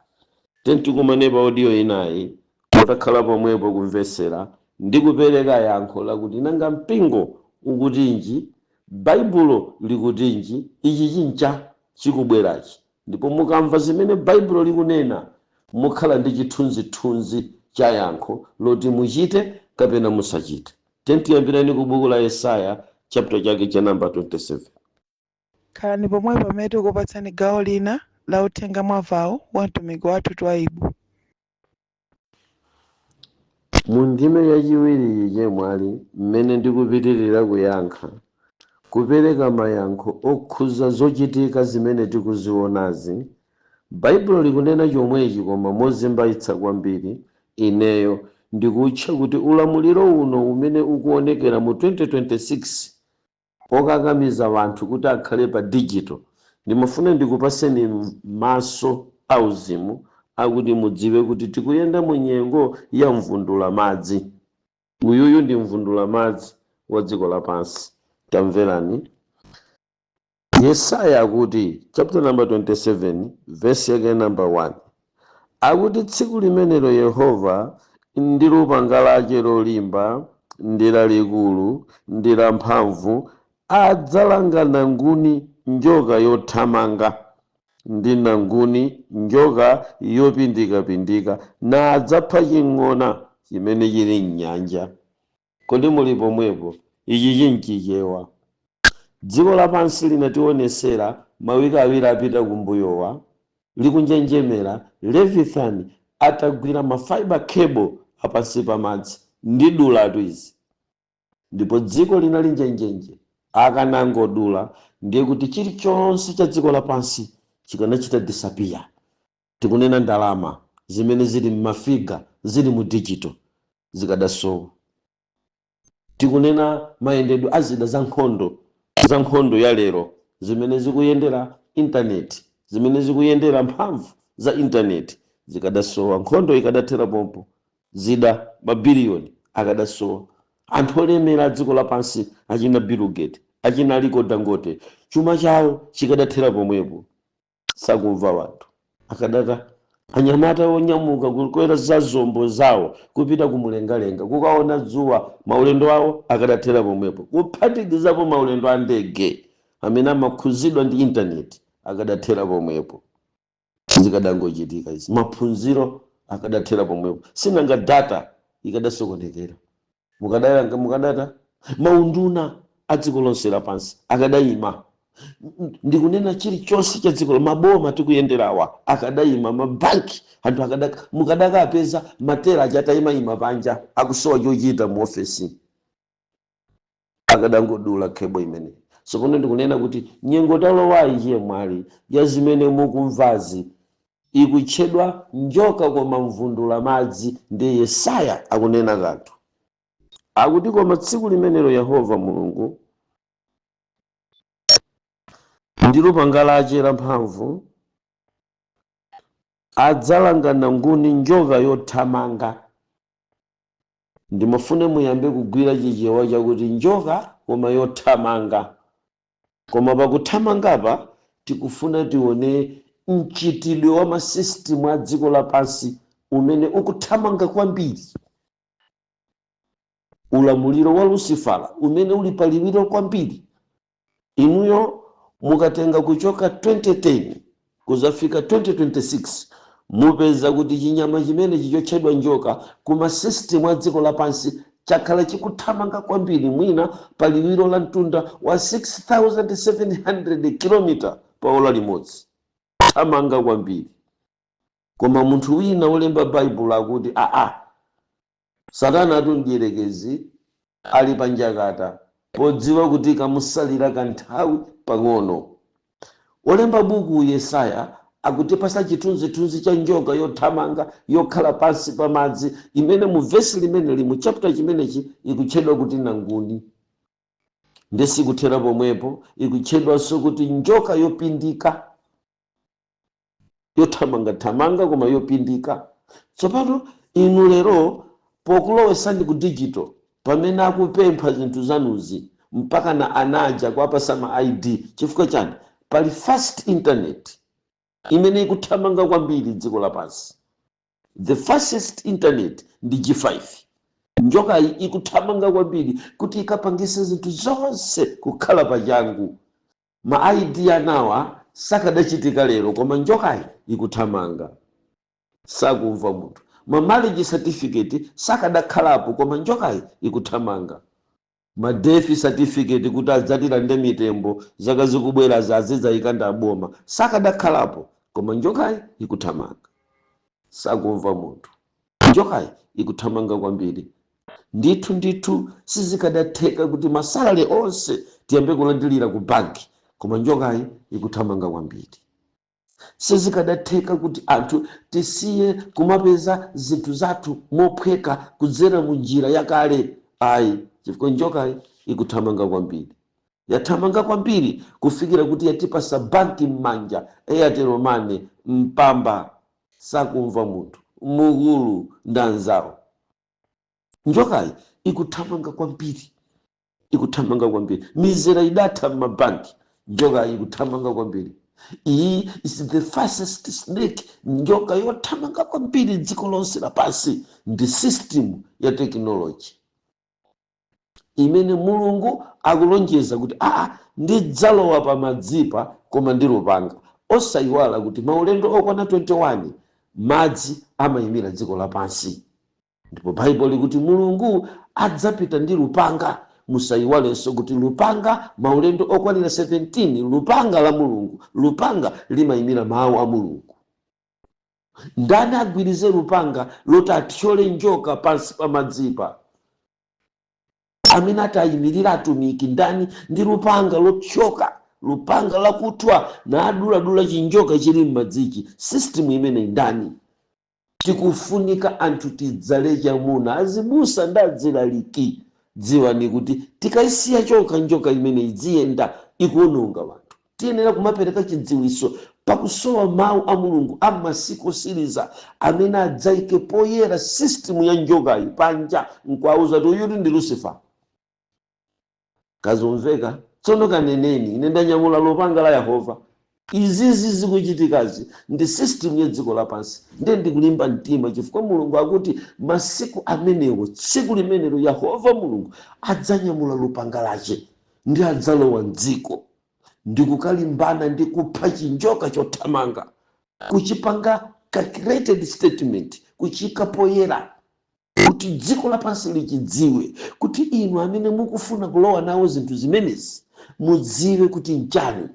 Tentikumane pa audio inayi, mutakhala pomwepo kumvesera ndi kupereka yankho lakuti nanga mpingo ukutinji, Baibulo likutinji, ichi chincha chikubwerachi. Ndipo mukamva zimene Baibulo likunena, mukhala ndi chithunzithunzi cha yankho loti muchite kapena musachite. Tentiyambirani ku buku la Yesaya, chapter chake cha namba 27. Khalani pomwepo pamene tikupatsani gawo lina la uthenga mwavawo wa mtumiki wathu Twaibu. Mu ndime yachiwiri, chemwali, mmene ndikupitirira kuyankha, kupereka mayankho okhuza zochitika zimene tikuzionazi, Baibulo likunena chomwechi koma mozimbaitsa kwambiri. Ineyo ndikutcha kuti ulamuliro uno umene ukuonekera mu 2026 okakamiza anthu kuti akhale pa digital, ndimafuna ndikupaseni maso auzimu akuti mudziwe kuti tikuyenda mu nyengo ya mvundula madzi. Uyuyu ndi mvundula madzi wa dziko lapansi. Tamverani, Yesaya akuti, chapter number 27, verse yake number 1, akuti, "Tsiku limenelo Yehova ndi lupanga lake lolimba ndi lalikulu ndi lamphamvu adzalanga nanguni njoka yothamanga ndi nanguni njoka yopindikapindika, na adzapha ching'ona chimene chili mnyanja." Kodi muli pomwepo? Ichi chinchichewa. Dziko lapansi linationesera mawiki 2 apita kumbuyowa likunjenjemera, Leviathan atagwira ma fiber cable apansi pa madzi ndi dulatu izi, ndipo dziko linali njenjenje. Akanangodula, ndiye kuti chilichonse cha dziko lapansi chikanachita disappear. Tikunena ndalama zimene zili m'mafiga, zili mu digital, zikadasowa. Tikunena mayendedwe a zida za nkhondo, za nkhondo ya lero, zimene zikuyendera intaneti, zimene zikuyendera mphamvu za intaneti, zikadasowa. Nkhondo ikadathera pompo. Zida mabiliyoni akadasowa. Anthu olemera a dziko lapansi, achina Bill Gates, achina Aliko Dangote, chuma chawo chikadathera pomwepo. Sakumva wanthu. Akadata anyamata onyamuka kukwera za zombo zawo kupita kumlengalenga kukaona dzuwa, maulendo awo akadathera pomwepo, kuphatikizapo maulendo a ndege amene amakhuzidwa ndi intaneti, akadathera pomwepo. Zikadangochitika izi, maphunziro akadathera pomwepo. Sinanga data ikadasokonekera, mukadayanga mukadata maunduna a dziko lonse lapansi akadayima. Ndikunena chilichonse cha dziko, maboma tikuyenderawa akadayima, mabanki anthu akadaka, mukadakapeza ma teller achatayimayima panja akusowa chochita mu ofesi, akadangodula cable imeneyi. Tsopano ndikunena kuti nyengo talowayi, chiyemwali, ya zimene mukumvazi ikutchedwa njoka koma mvundula madzi. Ndi Yesaya akunena kanthu, akuti, "Koma tsiku limenelo Yehova Mulungu ndi lupanga lace lamphamvu adzalanga nanguni, njoka yothamanga." Ndimafune muyambe kugwira Chichewa chakuti njoka koma yothamanga. Koma pakuthamangapa tikufuna tione mchitidwe wa ma system a dziko lapansi umene ukuthamanga kwambiri, ulamuliro wa Lucifera umene uli paliwiro kwambiri. Inuyo mukatenga kuchoka 2010 kuzafika 2026, mupeza kuti chinyama chimene chichotchedwa njoka kuma system a dziko lapansi chakhala chikuthamanga kwambiri, mwina paliwiro la mtunda wa 6700 km pa ola limodzi, thamanga kwambiri. Koma munthu wina wolemba Baibulo akuti, aa, Satana atu, mdierekezi, ali panjakata podziwa kuti kamusalira kanthawi pang'ono. Olemba buku Yesaya akutipasa chithunzithunzi cha njoka yothamanga yokhala pansi pa madzi, imene mu vesi limeneli, mu chapter chimenechi, ikutchedwa kuti nanguni. Ndesikuthera pomwepo, ikutchedwanso kuti njoka yopindika, yothamangathamanga koma yopindika. Tsopano inu lero pokulowesani ku digital, pamene akupempha zinthu zanuzi mpaka na anaja kuwapasa ma ID, chifukwa chani? Pali fast internet imene ikuthamanga kwambiri dziko lapansi. The fastest internet ndi G5. Njokayi ikuthamanga kwambiri kuti ikapangise zinthu zonse kukhala pachangu. Ma ID anawa sakadachitika lero, koma njokayi ikuthamanga. Sakumva munthu. Ma marriage certificate sakadakhalapo, koma njokayi ikuthamanga. Ma death certificate kuti adzatilande mitembo zaka zikubwera azidzayika aboma sakadakhalapo, koma njokayi ikuthamanga. Sakumva munthu. Njokayi ikuthamanga kwambiri. Ndithu ndithu sizikadatheka kuti ma salary onse tiyambe kulandilira ku banki, koma njokayi ikuthamanga kwambiri. Sizikadatheka kuti anthu tisiye kumapeza zinthu zathu mophweka kudzera mu njira yakale, ayi, chifukwa njokayi ikuthamanga kwambiri. Yathamanga kwambiri kufikira kuti yatipasa banki m'manja, Airtel Money, Mpamba. Sakumva munthu. Mukulu ndi anzawo. Njokayi ikuthamanga kwambiri, ikuthamanga kwambiri. Mizera idatha m'mabanki. Njokayi ikuthamanga kwambiri. Iyi is the fastest snake, njoka yothamanga kwambiri dziko lonse lapansi. Ndi system ya technology imene Mulungu akulonjeza kuti, aa, ndidzalowa pamadzipa koma ndi lupanga. Osayiwala kuti maulendo okwana 21 madzi amayimira dziko lapansi, ndipo Baibulo likuti Mulungu adzapita ndi lupanga. Musayiwalenso kuti lupanga maulendo okwanira 17, lupanga la Mulungu, lupanga limayimira mawu a Mulungu. Ndani agwirize lupanga loti athyole njoka pansi pa madzipa? Amene ati ayimirira atumiki ndani ndi lupanga lothyoka? Lupanga lakuthwa naduladula chinjoka chili m'madzichi. System imene ndani? Tikufunika anthu tidzale chamuna, azibusa ndi azilaliki. Dziwani kuti tikayisiya chokha njoka imene idziyenda ikuononga wanthu. Tiyenera kumapereka chidziwitso pakusowa mawu a Mulungu a masiku osiriza amene adzayike poyera system ya njokayi panja, nkuwauza kuti uyuti ndi Lucifer. Kazomveka tsono, kaneneni, ine ndanyamula lupanga la Yehova. Izizi zikuchitikazi ndi system ya dziko lapansi. Ndiye ndikulimba mtima chifukwa Mulungu akuti masiku amenewo, tsiku limenelo, Yehova Mulungu adzanyamula lupanga lache ndi adzalowa mdziko ndi kukalimbana ndi kupha chinjoka chothamanga, kuchipanga calculated statement, kuchika poyera kuti dziko lapansi lichidziwe, kuti inu amene mukufuna kulowa nawo zinthu zimenezi mudziwe kuti nchani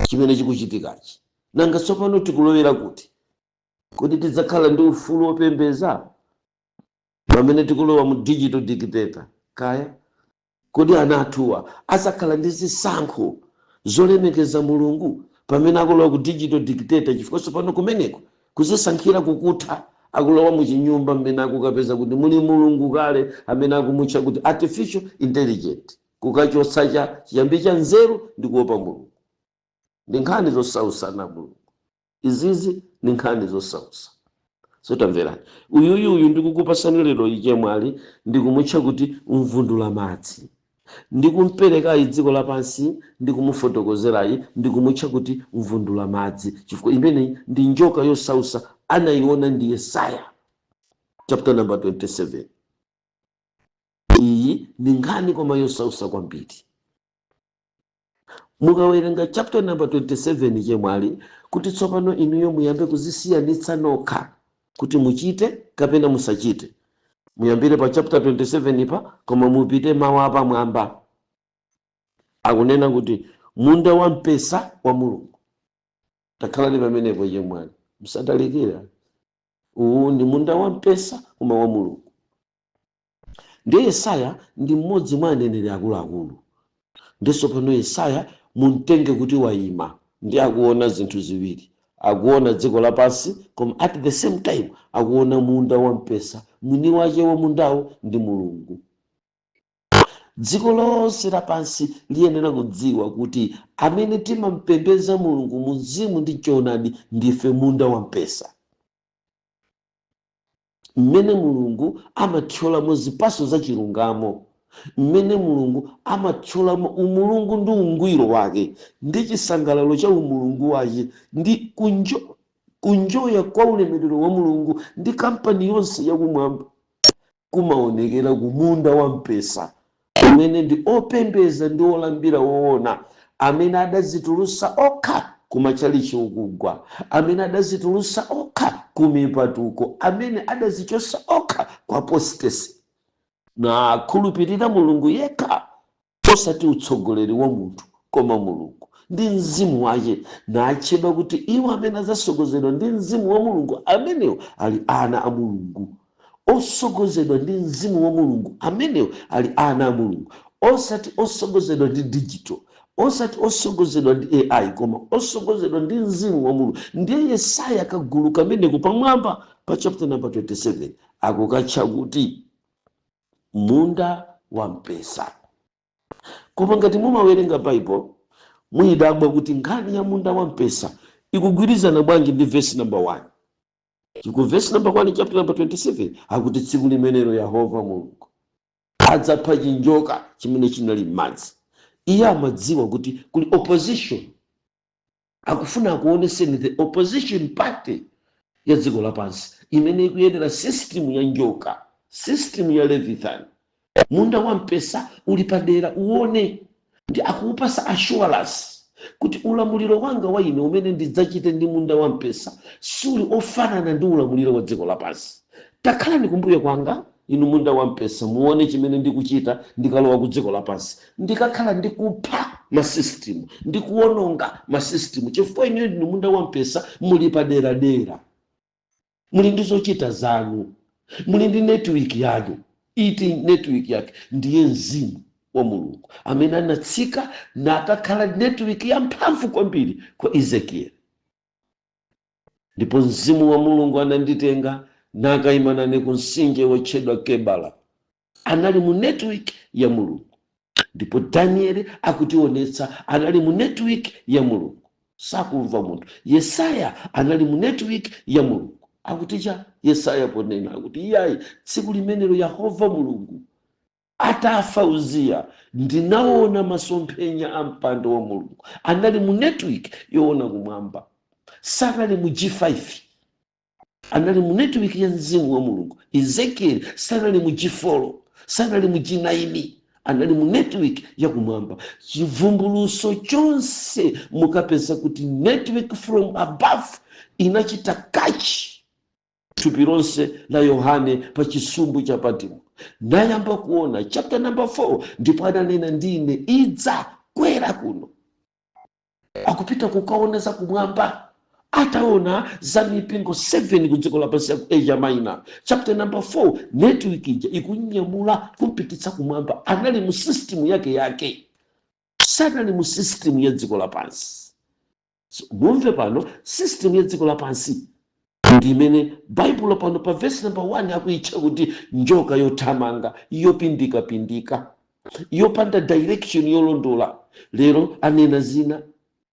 chimene chikuchitikachi. Nanga tsopano tikulowera kuti? Kuti tidzakhala ndi ufulu wopembeza pamene tikulowa mu digital dictator? Kaya kodi ana athuwa adzakhala ndi zisankho zolemekeza Mulungu pamene akulowa ku digital dictator? Chifukwa tsopano kumeneko kuzisankhira kukutha, akulowa muchinyumba mmene akukapeza kuti muli mulungu kale amene akumutcha kuti artificial intelligent, kukachotsa cha chiyambi cha nzeru ndi kuopa Mulungu. Ndi nkhani zosausana Mulungu, izizi ndi nkhani zosausa. So tamverani, uyuyuyu ndikukupasani lero ichemwali, ndikumutcha kuti mvundula madzi. Ndikumperekayi dziko lapansi, ndikumufotokozerayi, ndikumutcha kuti mvundula madzi chifukwa imeneyi ndi njoka yosausa anayiona ndi Yesaya chapter number 27. Iyi ndi nkhani koma yosausa kwambiri. Mukawerenga chapter number 27, chemwali, kuti tsopano inuyo muyambe kuzisiyanitsa nokha kuti muchite kapena musachite, muyambire pa chapter 27 pa, koma mupite mawu apamwamba akunena kuti munda wa mpesa wa Mulungu. Takhalani pamenepo, chemwali, musatalikira. Uwu ndi munda wa mpesa koma wa Mulungu. Ndiye Yesaya ndi mmodzi mwa aneneri akuluakulu. Ndiso pano Yesaya mumtenge kuti wayima ndi akuona zinthu ziwiri: akuona dziko lapansi, koma at the same time akuona munda wa mpesa, mwini wace wa mundawo ndi Mulungu. Dziko lonse lapansi liyenera kudziwa kuti amene timampembedza Mulungu mu mzimu ndi choonadi ndife munda wa mpesa mmene Mulungu amathyolamo zipatso za chilungamo, mmene Mulungu amathyolamo umulungu ndi ungwiro wake ndi chisangalalo cha umulungu wake ndi kunjoya kwa ulemerero wa Mulungu ndi kampani yonse yakumwamba kumaonekera ku munda wa mpesa umene ndi opembeza ndi olambira woona, amene adazitulusa okha kumachalichi okugwa, amene adazitulusa okha kumipatuko, amene adazichosa okha kwa apostasy, na akhulupirira Mulungu yekha, osati utsogoleri wa munthu koma Mulungu ndi mzimu wake, natchedwa kuti iwo amene adzasogozedwa ndi mzimu wa Mulungu amenewo ali ana a Mulungu. Osogozedwa ndi mzimu wa Mulungu amenewo ali ana a Mulungu, osati osogozedwa ndi digital, osati osogozedwa ndi AI, koma osogozedwa ndi mzimu wa Mulungu. Ndiye Yesaya kagulu kameneko pamwamba pa chapter number 27 akukatcha kuti munda wa mpesa. Koma ngati mumawerenga Bible, muyidabwa kuti nkhani ya munda wa mpesa ikugwirizana bwanji ndi verse number 1? Ku verse number 1, chapter number 27, akuti tsiku limenelo Yehova Mulungu adzapha chinjoka chimene chinali m'madzi. Iye amadziwa kuti kuli opposition. Akufuna akuoneseni the opposition party ya dziko lapansi imene ikuyendera system ya njoka, system ya Leviathan. Munda wa mpesa uli padera, uone, ndi akuupasa assurance kuti ulamuliro wanga wa ine umene ndidzachite ndi munda wa mpesa suli ofanana ndi ulamuliro wa dziko lapansi. Takhalani kumbuyo kwanga, inu munda wa mpesa, muone chimene ndikuchita ndikalowa ku dziko lapansi. Ndikakhala ndikupha masystem, ndikuwononga masystem, chifukwa inuyo ndinu munda wa mpesa, muli paderadera, muli ndi zochita zanu, muli ndi network yanu. Iti network yake ndiye mzimu. Wa Mulungu amene anatsika nakakhala network yamphamvu kwambiri kwa Ezekiel. Ndipo Mzimu wa Mulungu ananditenga nakayima nane ku mtsinje wotchedwa Kebala. Anali mu network ya Mulungu. Ndipo Danieli akutionetsa anali mu network ya Mulungu, sakumva munthu. Yesaya anali mu network ya Mulungu. Akuti cha Yesaya ponena akuti, "Iyayi, tsiku limenelo Yehova Mulungu atafa Uziya, ndinaona masomphenya a mpando wa Mulungu." Anali mu network yoona kumwamba, sanali mu G5, anali mu network ya Mzimu wa Mulungu. Ezekiel sanali mu G4, sanali mu G9, anali mu network ya kumwamba. Chivumbuluso chonse mukapeza kuti network from above inachita catch thupi lonse la Yohane pa chisumbu cha Patimo, nayamba kuona. Chapter number 4, "Ndipo ananena ndine, 'Idza, kwera kuno.'" Akupita kukaona za kumwamba, ataona za mipingo 7 ku dziko lapansi ya ku Asia Minor. Chapter number 4, network ija ikunyamula kumpititsa kumwamba. Anali mu system yake yake, sanali mu system ya dziko lapansi. So, mumve pano, system ya dziko lapansi ndi imene Baibulo pano pa verse number 1 akuitcha kuti njoka yothamanga, yopindikapindika, yopanda direction yolondola. Lero anena zina.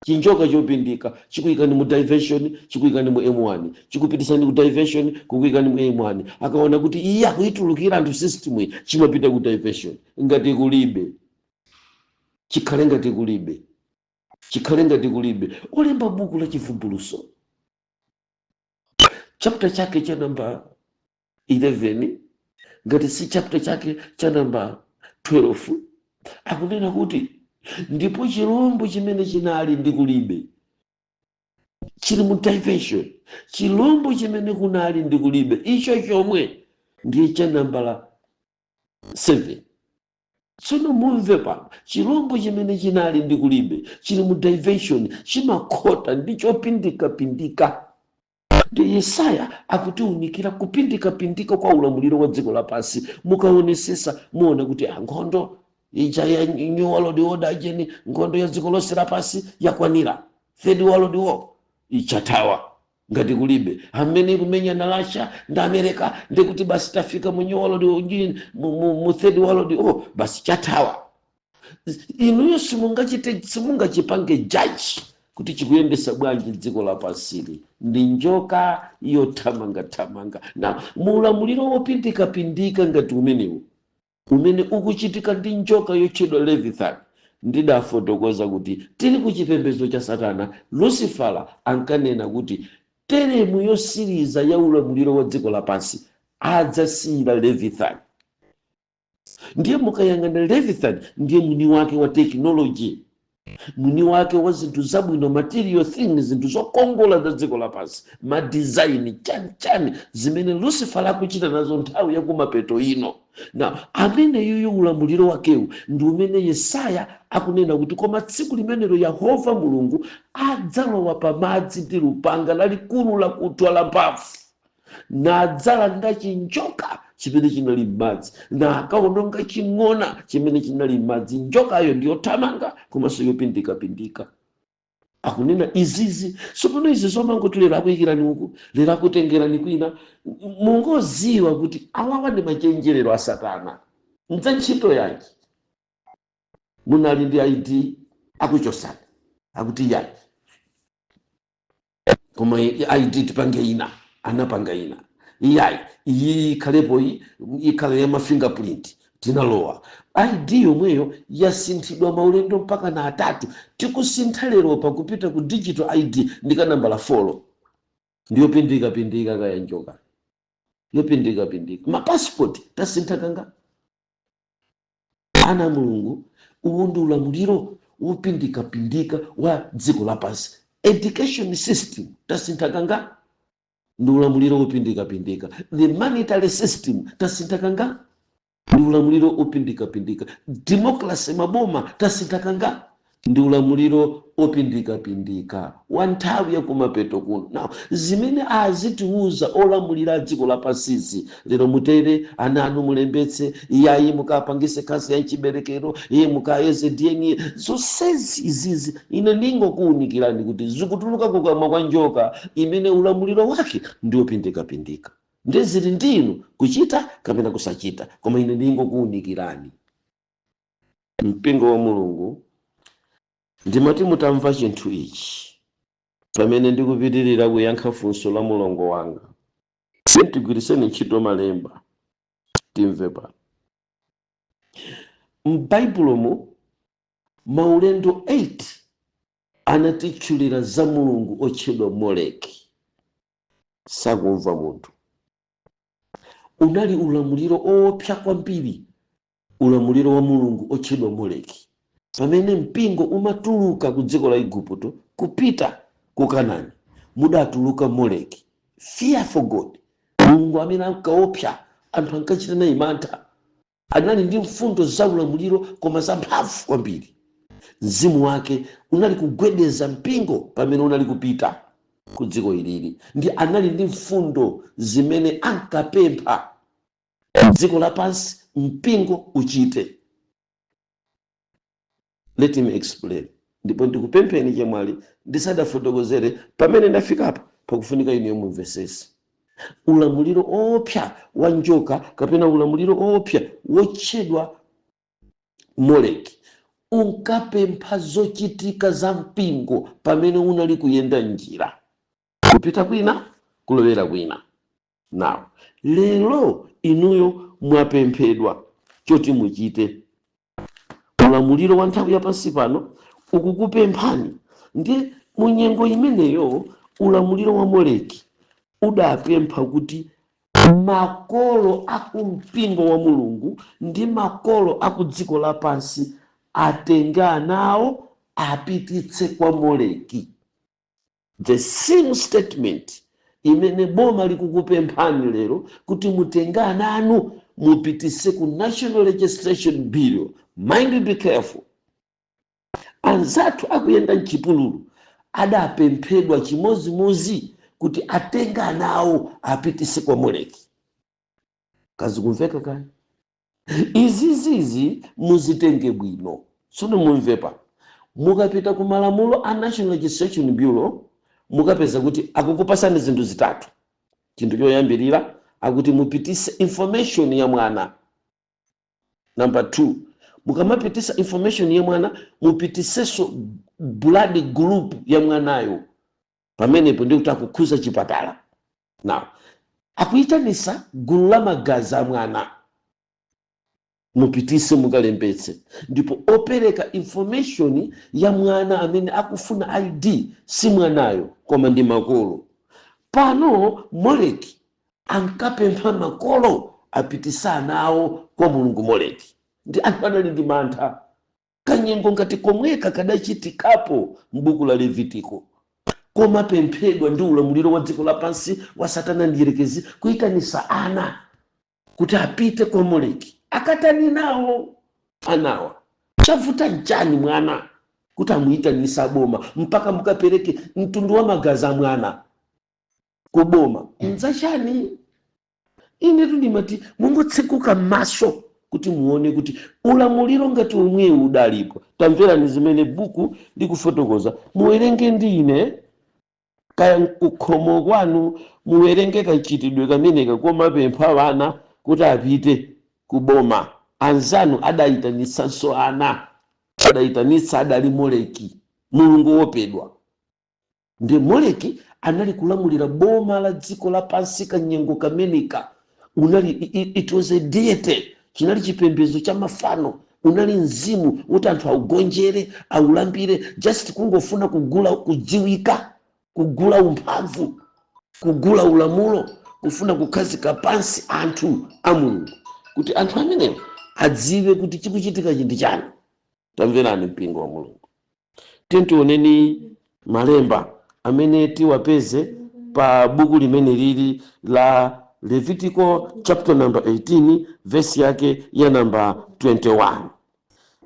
Chinjoka chopindika chikuyikani mu diversion, chikuyikani mu M1, chikupitisani ku diversion, kukuyikani mu M1. Akaona kuti iye akuyitulukira anthu system iyi, chimapita ku diversion. Ngati kulibe, chikhale ngati kulibe, chikhale ngati kulibe. Olemba buku la Chivumbuluso, chapter chake cha namba 11, ngati si chapter chake cha namba 12, akunena kuti, "Ndipo chilombo chimene chinali ndi kulibe," chili mu diversion. Chilombo chimene kunali ndi kulibe, icho chomwe ndiye cha nambala 7. Tsono mumve pano, chilombo chimene chinali ndi kulibe chili mu diversion, chimakhota ndi chopindikapindika. Ndi Yesaya akutiunikira kupindikapindika kwa ulamuliro wa dziko lapansi. Mukaonesesa muona kuti nkhondo ija ya New World Order ajeni, nkhondo ya dziko lonse lapansi yakwanira, Third World War ichathawa ngati kulibe. Amene ikumenya na Russia ndi America, ndikuti basi tafika mu New World, mu Third World War, basi chathawa. Inuyo simungachite, simungachipange judge kuti chikuyendesa bwanji dziko lapansili. Ndi njoka yothamangathamanga. Na muulamuliro wopindikapindika ngati umenewu umene ukuchitika ndi njoka yotchedwa Leviathan, ndidafotokoza kuti tili ku chipembedzo cha Satana. Lucifera ankanena kuti term yosiriza ya ulamuliro wa dziko lapansi adzasiyira Leviathan. Ndiye mukayang'ana Leviathan, ndiye mwini wake wa technology, mwini wake wa zinthu zabwino, material things, zinthu zokongola za dziko lapansi, ma design chani chani, zimene Lucifer akuchita nazo nthawi yakumapeto ino. Na amene yuyu ulamuliro wakewu ndi umene Yesaya akunena kuti, "Koma tsiku limenelo Yehova Mulungu adzalowa pamadzi ndi lupanga lalikulu lakuthwa lamphamvu, nadzalanga chinjoka chimene chinali m'madzi, nakaononga ching'ona chimene chinali m'madzi." Njokayo ndiyothamanga komanso yopindikapindika. Akunena izizi. Tsopano izi zomangoti lero akuyikirani uku, lero akutengerani kwina, mungoziwa kuti awawa ndi machenjerero a Satana. Mdza ntchito yanji? Munali ndi ID, akuchosani, akuti yayi, koma ID tipange ina. Anapanga ina. Iyayi, iyi ikhalepo, iyi ikhale ya ma fingerprint. Tinalowa ID yomweyo yasinthidwa maulendo mpaka na atatu. Tikusintha lero pakupita ku digital ID, ndikanambala 4. Ndiyopindikapindika kaya njoka yopindikapindika. Mapasipoti tasintha kanga. Ana Mulungu, uwu ndi ulamuliro wopindikapindika wa dziko lapansi. Education system tasintha kanga, ndi ulamuliro wopindikapindika. The monetary system tasintha kanga, ndi ulamuliro wopindikapindika. Democracy, maboma tasintha kanga. Ndi ulamuliro opindikapindika wa nthawi yakumapeto kuno. Now, zimene azitiuza olamulira a dziko lapansizi lero, mutere ana anu mulembetse, iyayi mukapangise khansa ya chiberekero, iye mukayeze DNA, zonsezi izizi ine ndingokuwunikirani kuti zikutuluka kukamwa kwa njoka imene ulamuliro wake ndi opindikapindika. Ndezili ndinu kuchita kapena kusachita, koma ine ndingokuwunikirani, mpingo wa Mulungu. Ndimati mutamva chinthu ichi, pamene ndikupitirira kuyankha funso la mulongo wanga, tigwiriseni ntchito malemba, timve pano. M'Baibulomu maulendo 8 anatitchulira za mulungu otchedwa Moleki. Sakumva munthu. Unali ulamuliro owopsa kwambiri, ulamuliro wa mulungu otchedwa Moleki. Pamene mpingo umatuluka ku dziko la Igupto kupita ku Kanani, mudatuluka Moleki, fear for God, mulungu amene ankaopsa anthu, ankachita naye mantha. Anali ndi mfundo za ulamuliro koma zamphamvu kwambiri. Mzimu wake unali kugwedeza mpingo pamene unali kupita ku dziko ilili, ndi anali ndi mfundo zimene ankapempha dziko lapansi mpingo uchite. Let me explain. Ndipo ndikupempheni chemwali, ndisadafotokozere pamene ndafikapo, pakufunika inu mumvesese ulamuliro opsa wa njoka kapena ulamuliro opsa wotchedwa Moleki unkapempha zochitika za mpingo pamene unali kuyenda njira kupita kwina, kulowera kwina. Now, lero inuyo mwapemphedwa choti muchite. Ulamuliro wa nthawi yapansi pano ukukupemphani. Ndi munyengo imeneyo ulamuliro wa Moleki udapempha kuti makolo akumpingo wa Mulungu ndi makolo aku dziko lapansi atenge anawo apititse kwa Moleki. The same statement imene boma likukupemphani lero kuti mutenge ana anu mupitise ku National Registration Bureau. Mind you, be careful. Anzathu akuyenda mchipululu adapemphedwa chimozimozi kuti atenge ana awo apitise kwa Moleki. Kazikumveka kani izizizi? Muzitenge bwino. Tsono mumve pa mukapita ku malamulo a National Registration Bureau, mukapeza kuti akukupasani zinthu zitatu. Chinthu choyambirira, akuti mupitise information ya mwana. Number 2, mukamapitisa information ya mwana, mupitisenso blood group ya mwanayo. Pamenepo ndikuti akukhuza chipatala. Now, akuyitanisa gulu la magazi a mwana, mupitise mukalembetse. Ndipo opereka information ya mwana amene akufuna ID si mwanayo koma ndi makolo. Pano Moleki ankapempha makolo apitise ana awo kwa mulungu Moleki, ndi anthu anali ndi mantha. Kanyengo ngati komweka kadachitikapo m'buku la Levitiko, komapemphedwa ndi ulamuliro wa dziko lapansi wa Satana ndiyerekezi, kuyitanisa ana kuti apite kwa Moleki. Akatani nawo anawa? Chavuta nchani mwana kuti amuyitanisa aboma mpaka mukapereke mtundu wa magazi a mwana kuboma? Nzachani? Ine ndimati mungotsekuka m'maso kuti muone kuti ulamuliro ngati umwewu udalipo. Tamverani zimene buku likufotokoza. Muwerenge ndi ine, kaya kukhomo kwanu, muwerenge kachitidwe kameneka komapempha ana kuti apite kuboma. Anzanu adayitanitsanso ana, adayitanitsa adali Moleki, mulungu wopedwa. Ndi Moleki anali kulamulira boma la dziko lapansi kanyengo kameneka. Unali it was a deity, chinali chipembedzo cha mafano, unali mzimu woti anthu augonjere, aulambire, just kungofuna kugula kudziwika, kugula umphamvu, kugula ulamulo, kufuna kukhazika pansi anthu a Mulungu, kuti anthu amenewo adziwe kuti chikuchitika chinthu chani. Tamverani, mpingo wa Mulungu, tioneni malemba amene tiwapeze pa buku limene lili la Levitico chapter number 18, verse yake ya number 21.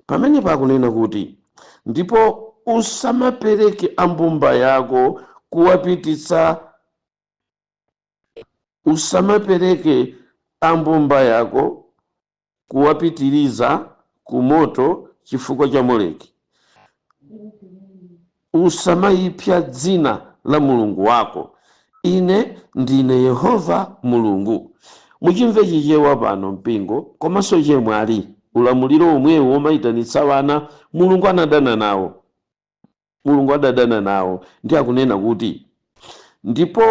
Pamene pakunena kuti, Ndipo usamapereke ambumba yako kuwapititsa, usamapereke ambumba yako kuwapitiriza ku moto chifukwa cha Moleki. Usamayipsa dzina la Mulungu wako. Ine ndine Yehova Mulungu. Muchimve Chichewa pano, mpingo komanso chemwali. Ulamuliro omwewu womayitanitsa wana, Mulungu anadana nawo. Mulungu adadana nawo ndi akunena kuti, "Ndipo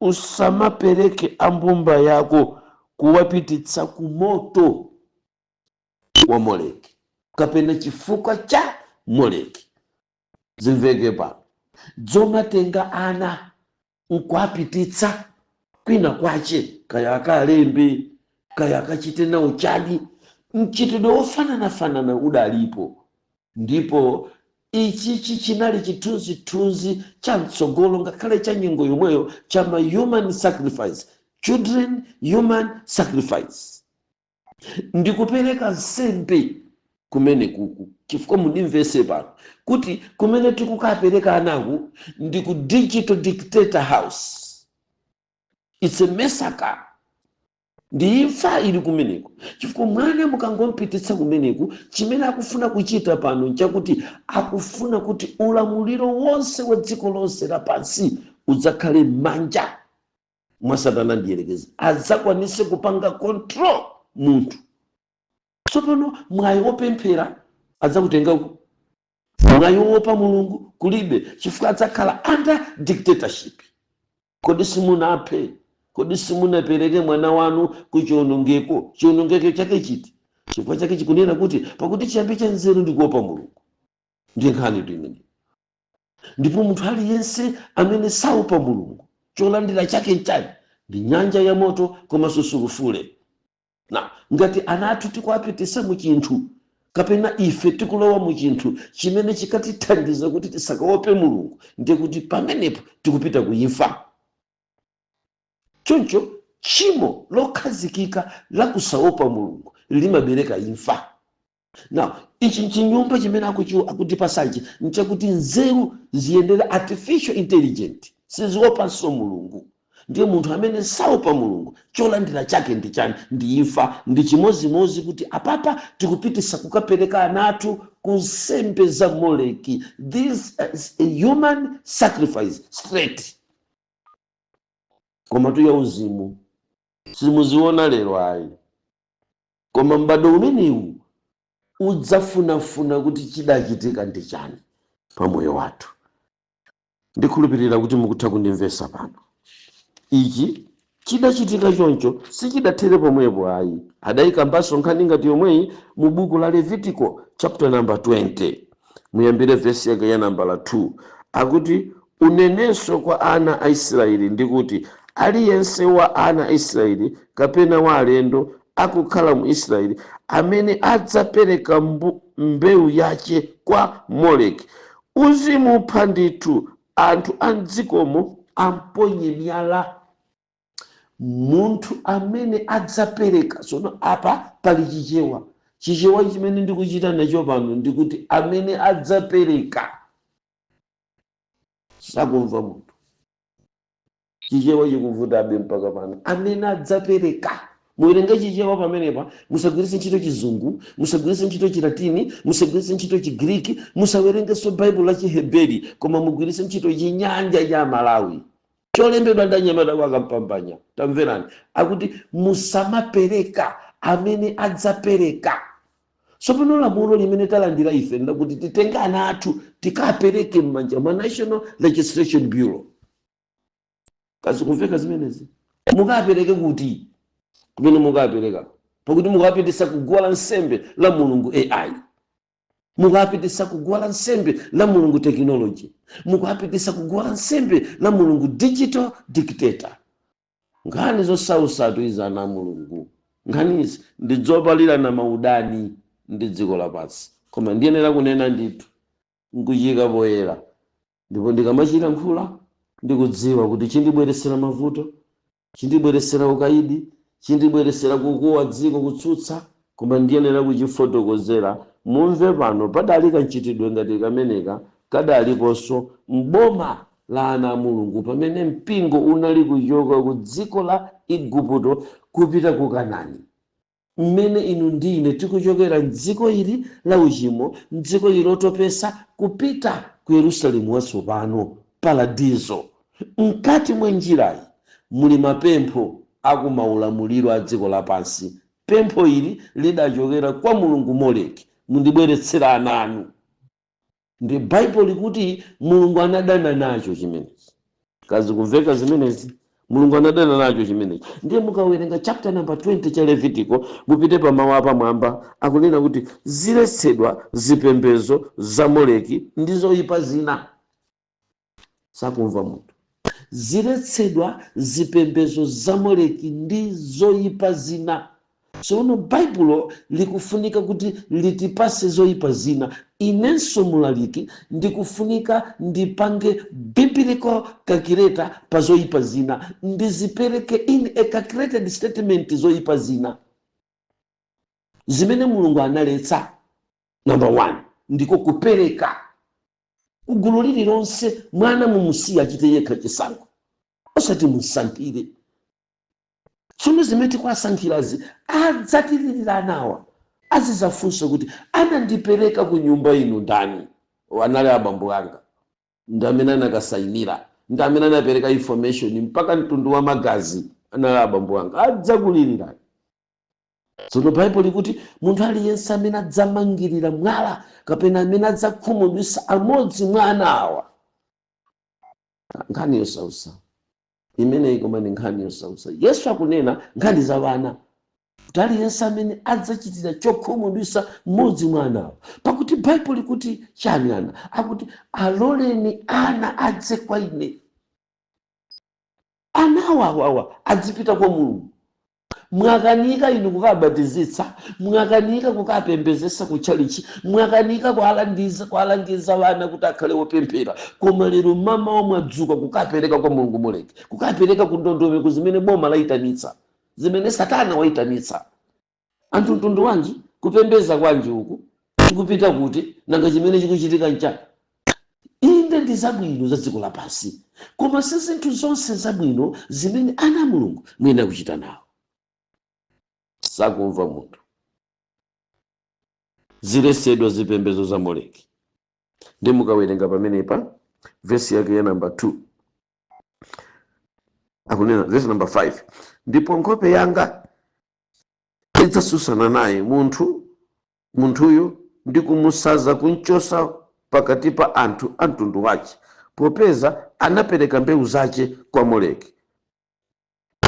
usamapereke ambumba yako kuwapititsa ku moto wa Moleki kapena chifukwa cha Moleki." Zimveke pano, dzomatenga ana nkuapititsa kwina kwache, kaya akalembe, kaya akachite nawo chani, mchitidwe wofananafanana udalipo. Ndipo ichichi chinali chithunzithunzi cha mtsogolo, ngakhale cha nyengo yomweyo, cha ma human sacrifice, children human sacrifice, ndikupereka nsembe kumene kuku. Chifukwa mundimvese pano kuti kumene tikukapereka anaku ndi ku digital dictator house. It's a massacre, ndi imfa ili kumeneko, chifukwa mwana mukangompititsa kumeneku, chimene akufuna kuchita pano nchakuti akufuna kuti ulamuliro wonse wa dziko lonse lapansi udzakhale m'manja mwa Satana ndiyerekezi, adzakwanise kupanga control munthu. Tsopano mwayi wopemphera adzakutengako, mwayi wopa Mulungu kulibe, chifukwa adzakhala under dictatorship. Kodi simunaphe? Kodi simunapereke mwana wanu ku chiwonongeko? Chiwonongeko chake chiti? Chifukwa chake chikunena kuti, "Pakuti chiyambi cha nzeru ndi kuopa Mulungu." Ndiye nkhani tu imene. Ndipo munthu aliyense amene saopa Mulungu, cholandira chake nchani? Ndi nyanja ya moto komanso sulufule. Na ngati ana athu tikuapitisa mu chinthu, kapena ife tikulowa mu chinthu chimene chikatithandiza kuti tisakaope Mulungu, ndiye kuti pamenepo tikupita kuimfa. Choncho tchimo lokhazikika la kusaopa Mulungu limabereka imfa. Now, ichi nchinyumba chimene akutipasachi nchakuti nzeru ziyendere artificial intelligent, siziopanso Mulungu. Ndiye munthu amene saopa Mulungu, cholandira chake ndi chani? Ndi imfa. Ndi chimozimozi kuti apapa tikupitisa kukapereka ana athu ku nsembe za Moleki. This is a human sacrifice straight, koma tuya uzimu simuziona lero ayi. Koma m'bado umenewu udzafunafuna kuti chidachitika ndi chani pamoyo wathu. Ndikhulupirira kuti mukutha kundimvesa pano. Ichi chidachitika choncho, sichidathere pomwepo ayi. Adayikambanso nkhani ngati yomweyi mu buku la Levitico chapter number 20, muyambire vesi yake ya nambala 2. Akuti, "Unenenso kwa ana a Israeli ndi kuti, aliyense wa ana a Israeli kapena wa alendo akukhala mu Israeli amene adzapereka mbewu yace kwa Moleki, uzimupha ndithu. Anthu a mdzikomo amponye miyala." Munthu amene adzapereka. Tsono apa pali Chichewa. Chichewa chimene ndikuchita nacho pano ndikuti amene adzapereka, sakumva munthu. Chichewa chikuvutabe mpaka pano. Amene adzapereka, muwerenge Chichewa pamenepa. Musagwiritse ntchito Chizungu, musagwiritse ntchito Chilatini, musagwiritse ntchito Chigiriki, musawerengenso Baibulo la Chiheberi, koma mugwiritse ntchito Chinyanja cha Malawi cholembedwa ndi anyamata kwakampambanya. Tamverani, akuti musamapereka, amene adzapereka. Tsopano lamulo limene talandira ife ndakuti titenge ana athu tikapereke m'manja mwa National Registration Bureau. Kazikumveka zimenezi? Mukapereke kuti? Kumene mukapereka, pakuti mukapitisa kuguwa la nsembe la mulungu AI, mukapitisa kuguwa la nsembe la mulungu technology, mukapitisa kuguwa la nsembe la mulungu digital dictator. Nkhani zosausatu izi, ana mulungu. Nkhanizi ndi zopalirana maudani ndi dziko lapansi, koma ndiyenera kunena ndithu nkuchika poyera. Ndipo ndikamachita nkhula, ndikudziwa kuti chindibweresera mavuto, chindibweresera ukaidi, chindibweresera kukuwa dziko kutsutsa, koma ndiyenera kuchifotokozera. Mumve pano, padali kamchitidwe ngati kameneka kadaliponso mboma la ana a Mulungu pamene mpingo unali kuchoka ku dziko la Igupto kupita ku Kanani. Mmene inu ndi ine tikuchokera mdziko ili la uchimo, mdziko ili lotopesa, kupita ku Yerusalemu watsopano, paradizo, mkati mwa njirayi muli mapempho akumaulamuliro a dziko lapansi. Pempho ili lidachokera kwa mulungu Moleki: mundibweretsera ana anu. Ndi Baibulo likuti Mulungu anadana nacho chimenechi. Kazi kumveka zimenezi? Mulungu anadana nacho chimenechi. Ndiye mukawerenga chapter number 20 cha Levitico, mupite pa mawu apamwamba, akunena kuti ziletsedwa zipembezo za Moleki ndi zoyipa zina. Sakumva munthu. Ziletsedwa zipembezo za Moleki ndi zoyipa zina. Tsono Baibulo likufunika kuti litipase zoyipa zina. Inenso mulaliki ndikufunika ndipange biblical calculator pa zoyipa zina, ndizipereke in a calculated statement zoyipa zina zimene Mulungu analetsa. Number one ndiko kupereka kugulu lililonse. Mwana mumusiya achite yekha chisankho, osati musankhire. Tsono zimene tikuwasankhirazi adzatilirira anawa, azizafunsa kuti anandipereka ku nyumba ino ndani? Anali abambo anga, ndi amene anakasayinira, ndi amene anapereka information mpaka mtundu wa magazi, anali abambo anga. Adzakulilirani. Tsono Baibulo likuti munthu aliyense amene adzamangirira mwala kapena amene adzakhumudwitsa amodzi mwa ana awa. Nkhani yosausa imeneyi, koma ndi nkhani yosausa. Yesu akunena nkhani za vana kuti aliyense amene adzachitira chokhumudwitsa mmodzi mwa anawo, pakuti Baibulo likuti chani? Ana akuti, "Aloleni ana adze kwa ine." Anawa awawa adzipita kwa Mulungu. Mwakanika inu kukabatizitsa, mwakanika kukapembezesa kutchalichi, mwakanika kualangiza vana kuti akhale wopemphera, koma lero mama mwadzuka kukapereka kwa mulungu Moleki, kukapereka ku ndondomeko zimene boma layitanitsa, zimene Satana wayitanitsa. Anthu mtundu wanji? Kupembeza kwanji uku? Tikupita kuti? Nanga chimene chikuchitika ncha inde ndi zabwino za dziko lapansi, koma si zinthu zonse zabwino zimene ana a Mulungu mwina kuchita nawo. Sakumva munthu. Ziletsedwa zipembedzo za Moleki. Ndi mukawerenga pamenepa vesi yake ya namba 2, akunena vesi namba 5, "Ndipo nkhope yanga idzasusana naye munthu munthuyo ndi kumusaza kumchosa pakati pa anthu a mtundu wace, popeza anapereka mbewu zace kwa Moleki,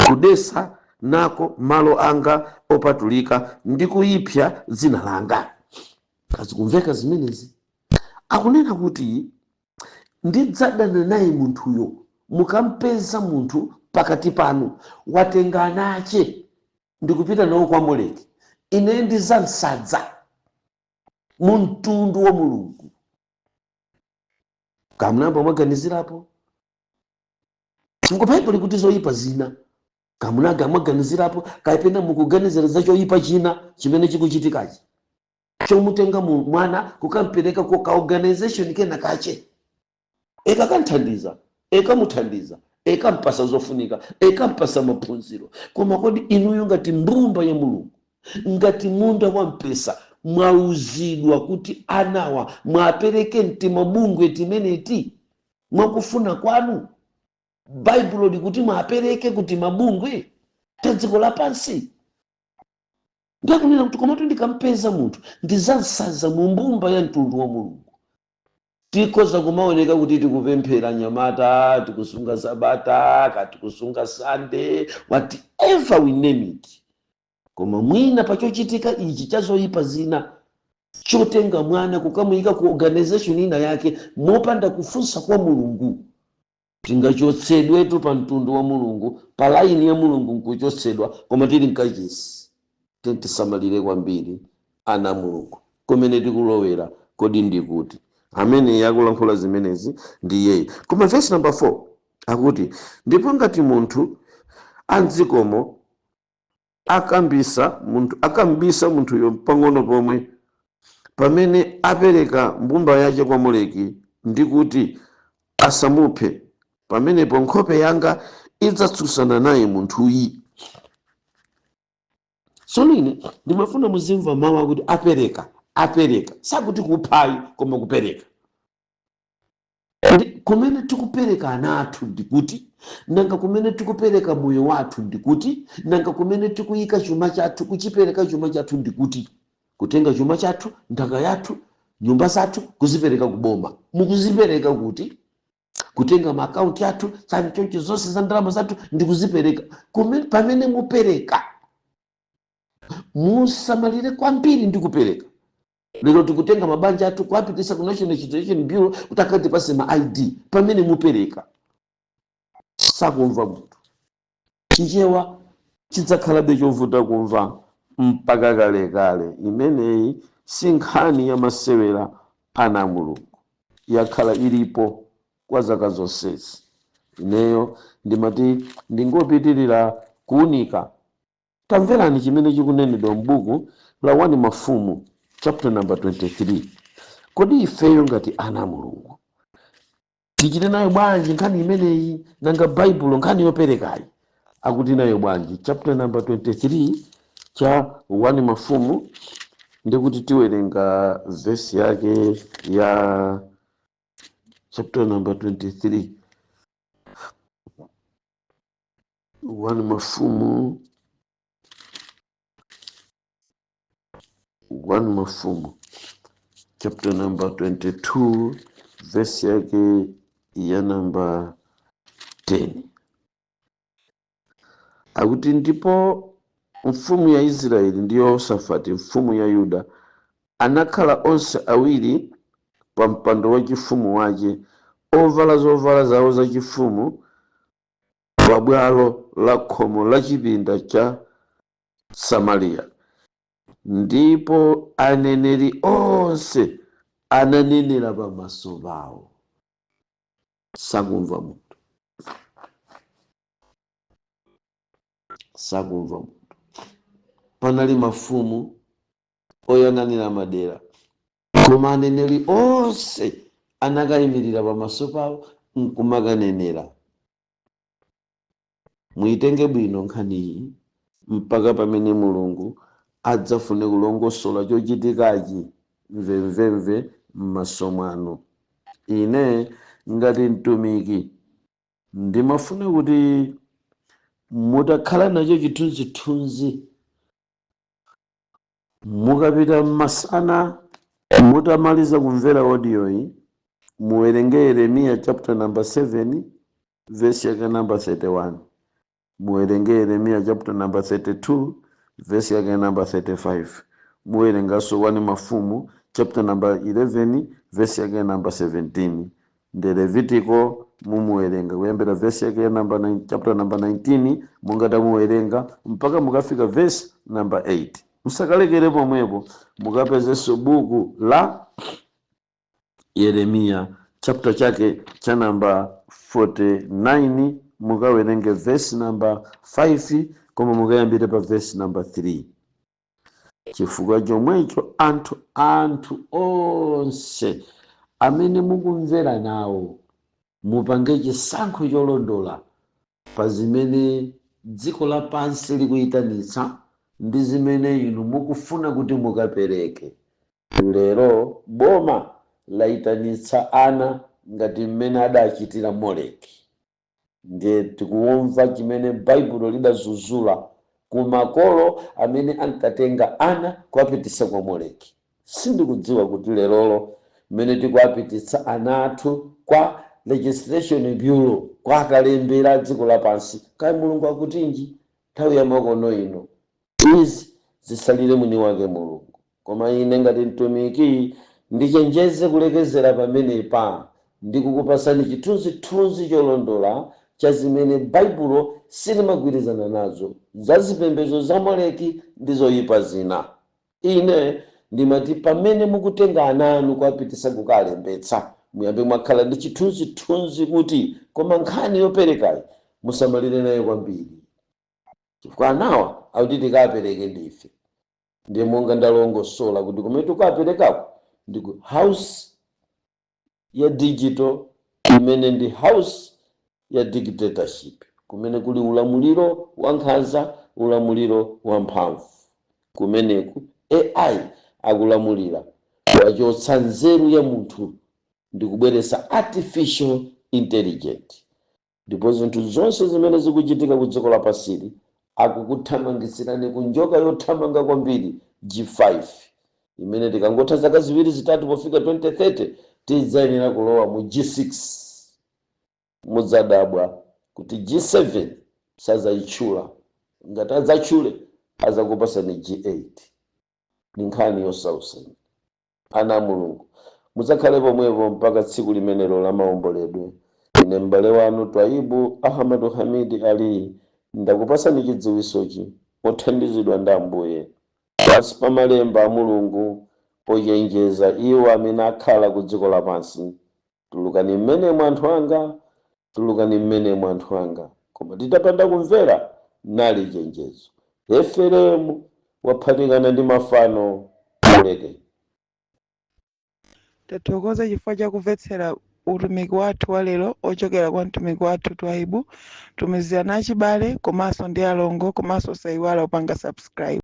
kudetsa nako malo anga opatulika ndi kuyipsa dzina langa." Kazikumveka zimenezi? Akunena kuti ndidzadana naye munthuyo. Mukampeza munthu pakati panu watenga ana ache ndikupita nawo kwa Moleki, ine ndizamsadza mu mtundu wa Mulungu. Kamunamba mwaganizirapo? Chifukwa Baibulo likuti zoyipa zina. Kamunaga mwaganizirapo kapena mukuganizira za choyipa china chimene chikuchitikachi, chomutenga mu mwana kukampereka ku ka organization kena kache, ekakanthandiza, ekamuthandiza, ekampasa zofunika, ekampasa maphunziro? Koma kodi inuyo ngati mbumba ya Mulungu, ngati munda wa mpesa, mwauzidwa kuti anawa mwapereke mtimabungwe timeneti mwakufuna kwanu? Baibulo likuti mwapereke kuti mabungwe ta dziko lapansi. Ndiakunena kuti komatu ndikampeza munthu ndizamsaza mu mbumba ya mtundu wa Mulungu. Tikhoza kumaoneka kuti tikupemphera nyamata, tikusunga Sabata, katikusunga Sunday, whatever we name it, koma mwina pachochitika ichi cha zoyipa zina, chotenga mwana kukamuyika ku organization ina yake mopanda kufunsa kwa Mulungu, tingachotsedwetu pa mtundu wa Mulungu, pa laini ya Mulungu nkuchotsedwa koma tili mkachisi. Tisamalire kwambiri ana Mulungu kumene tikulowera. Kodi ndikuti amene yakulankhula zimenezi ndi iyeyi. Koma verse number 4 akuti, "Ndipo ngati munthu amdzikomo akambisa munthu, akambisa munthuyo pang'ono pomwe, Pamene apereka mbumba yace kwa Moleki ndi kuti asamuphe, pamenepo nkhope yanga idzatsutsana naye munthuyi. Tsono ine ndimafuna muzimva mawu akuti apereka. Apereka sakuti kuphayi, koma kupereka. Ndi kumene tikupereka ana athu ndikuti nanga, kumene tikupereka moyo wathu ndikuti nanga, kumene tikuyika chuma chathu, kuchipereka chuma chathu ndikuti, kutenga chuma chathu, nthaka yathu, nyumba zathu, kuzipereka kuboma, mukuzipereka kuti? Kutenga maakaunti athu, chani choncho, zonse za ndalama zathu ndikuzipereka kumene. Pamene mupereka, musamalire kwambiri ndi kupereka. Lero tikutenga mabanja athu kuwapitisa ku National Registration Bureau kuti akatipase ma ID. Pamene mupereka, sakumva munthu. Chichewa chidzakhalabe chovuta kumva mpaka kalekale. Imeneyi si nkhani ya masewera, ana a Mulungu, yakhala ilipo kwa zaka zonsezi. Ineyo ndimati ndingopitirira kuunika. Tamverani chimene chikunenedwa m'buku la 1 Mafumu chapter number 23. Kodi ifeyo ngati ana a Mulungu tichite nayo bwanji nkhani imeneyi? Nanga Baibulo nkhani yoperekayi akuti nayo bwanji? Chapter number 23 cha 1 Mafumu, ndikuti tiwerenga vesi yake ya chapter number 23, 1 Mafumu, 1 Mafumu chapter number 22, verse yake ya number 10. Akuti, "Ndipo mfumu ya Israeli ndi Yehosafati mfumu ya Yuda anakhala onse awiri pa mpando wachifumu wace, ovala zovala zawo zachifumu, pabwalo la khomo la chipinda cha Samariya, ndipo aneneri onse ananenera pamaso pawo." Sakumva munthu, sakumva munthu. Panali mafumu oyang'anira madera, koma aneneri onse anakayimirira pamaso pawo nkumakanenera. Muyitenge bwino nkhaniyi mpaka pamene Mulungu adzafune kulongosola chochitikachi mvemvemve m'maso mwanu. Ine ngati mtumiki ndimafuna kuti mutakhala nacho chithunzithunzi. Mukapita mmasana, mutamaliza kumvera audio iyi, muwerenge Yeremiya chapter number 7, verse yake number 31. Muwerenge Yeremiya chapter number 32, verse yake number 35. Muwerenganso 1 Mafumu chapter number 11, verse yake number 17. Ndi Levitiko mumuwerenga kuyambira verse yake number 9, chapter number 19, mungatamuwerenga mpaka mukafika verse number 8. Musakalekere pomwepo, mukapezenso buku la Yeremiya chapter chake cha number 49, mukawerenge verse number 5, koma mukayambire pa verse number 3. Chifukwa chomwecho anthu onse amene mukumvera nawo, mupange chisankho cholondola pa zimene dziko lapansi likuyitanitsa ndi zimene inu mukufuna kuti mukapereke. Lero boma layitanitsa ana ngati mmene adachitira Moleki. Ndiye tikumva chimene Baibulo lidazuzula ku makolo amene ankatenga ana kuwapititsa kwa Moleki. Sindikudziwa kuti lerolo mmene tikuwapititsa ana athu kwa Registration Bureau, kwa akalembera dziko lapansi, kaya Mulungu akutinji nthawi ya makono ino. Izi zisalire mwini wake Mulungu, koma ine ngati mtumiki ndichenjeze kulekezera pamenepa ndikukupasani chithunzithunzi cholondola cha zimene Baibulo silimagwirizana nazo za zipembedzo za Moleki ndi zoyipa zina. Ine ndimati pamene mukutenga ana anu kuwapititsa kukalembetsa, muyambe mwakhala ndi chithunzithunzi kuti koma nkhani yoperekayi musamalire nayo kwambiri, chifukwa anawa akuti tikapereke ndife. Ndiye monga ndalongosola kuti kumene tikukaperekako ndi ku house ya digital, imene ndi house ya dictatorship, kumene kuli ulamuliro wa nkhanza, ulamuliro wa mphamvu. Kumeneku AI akulamulira, wachotsa nzeru ya munthu ndi kubweretsa artificial intelligent. Ndipo zinthu zonse zimene zikuchitika ku dziko lapansili akukuthamangitsirani ku njoka yothamanga kwambiri, G5, imene tikangotha zaka 2, 3, pofika 2030 tidzayenera kulowa mu G6. Mudzadabwa kuti G7 sazayitchula. Ngati adzatchule, azakupasani G8. Ni nkhani yosausa. Ana a Mulungu, mudzakhale pomwepo mpaka tsiku limenelo la maomboledwe. Ine m'bale wanu Twaibu Ahmadu Hamidi Ali ndakupasani chidziwisochi mothandizidwa ndi Ambuye pansi pa malemba a Mulungu pochenjeza iwo amene akhala ku dziko lapansi: tulukani mmenemo, anthu anga, tulukani mmenemo, anthu anga. Koma titapanda kumvera, nali chenjezo: Efereimu waphatikana ndi mafano, muleke. Tathokoza chifukwa chakumvetsera utumiki wathu wa lero ochokera kwa mtumiki wathu Twaibu. Tumizirani achibale komanso ndi alongo, komanso osayiwala kupanga subscribe.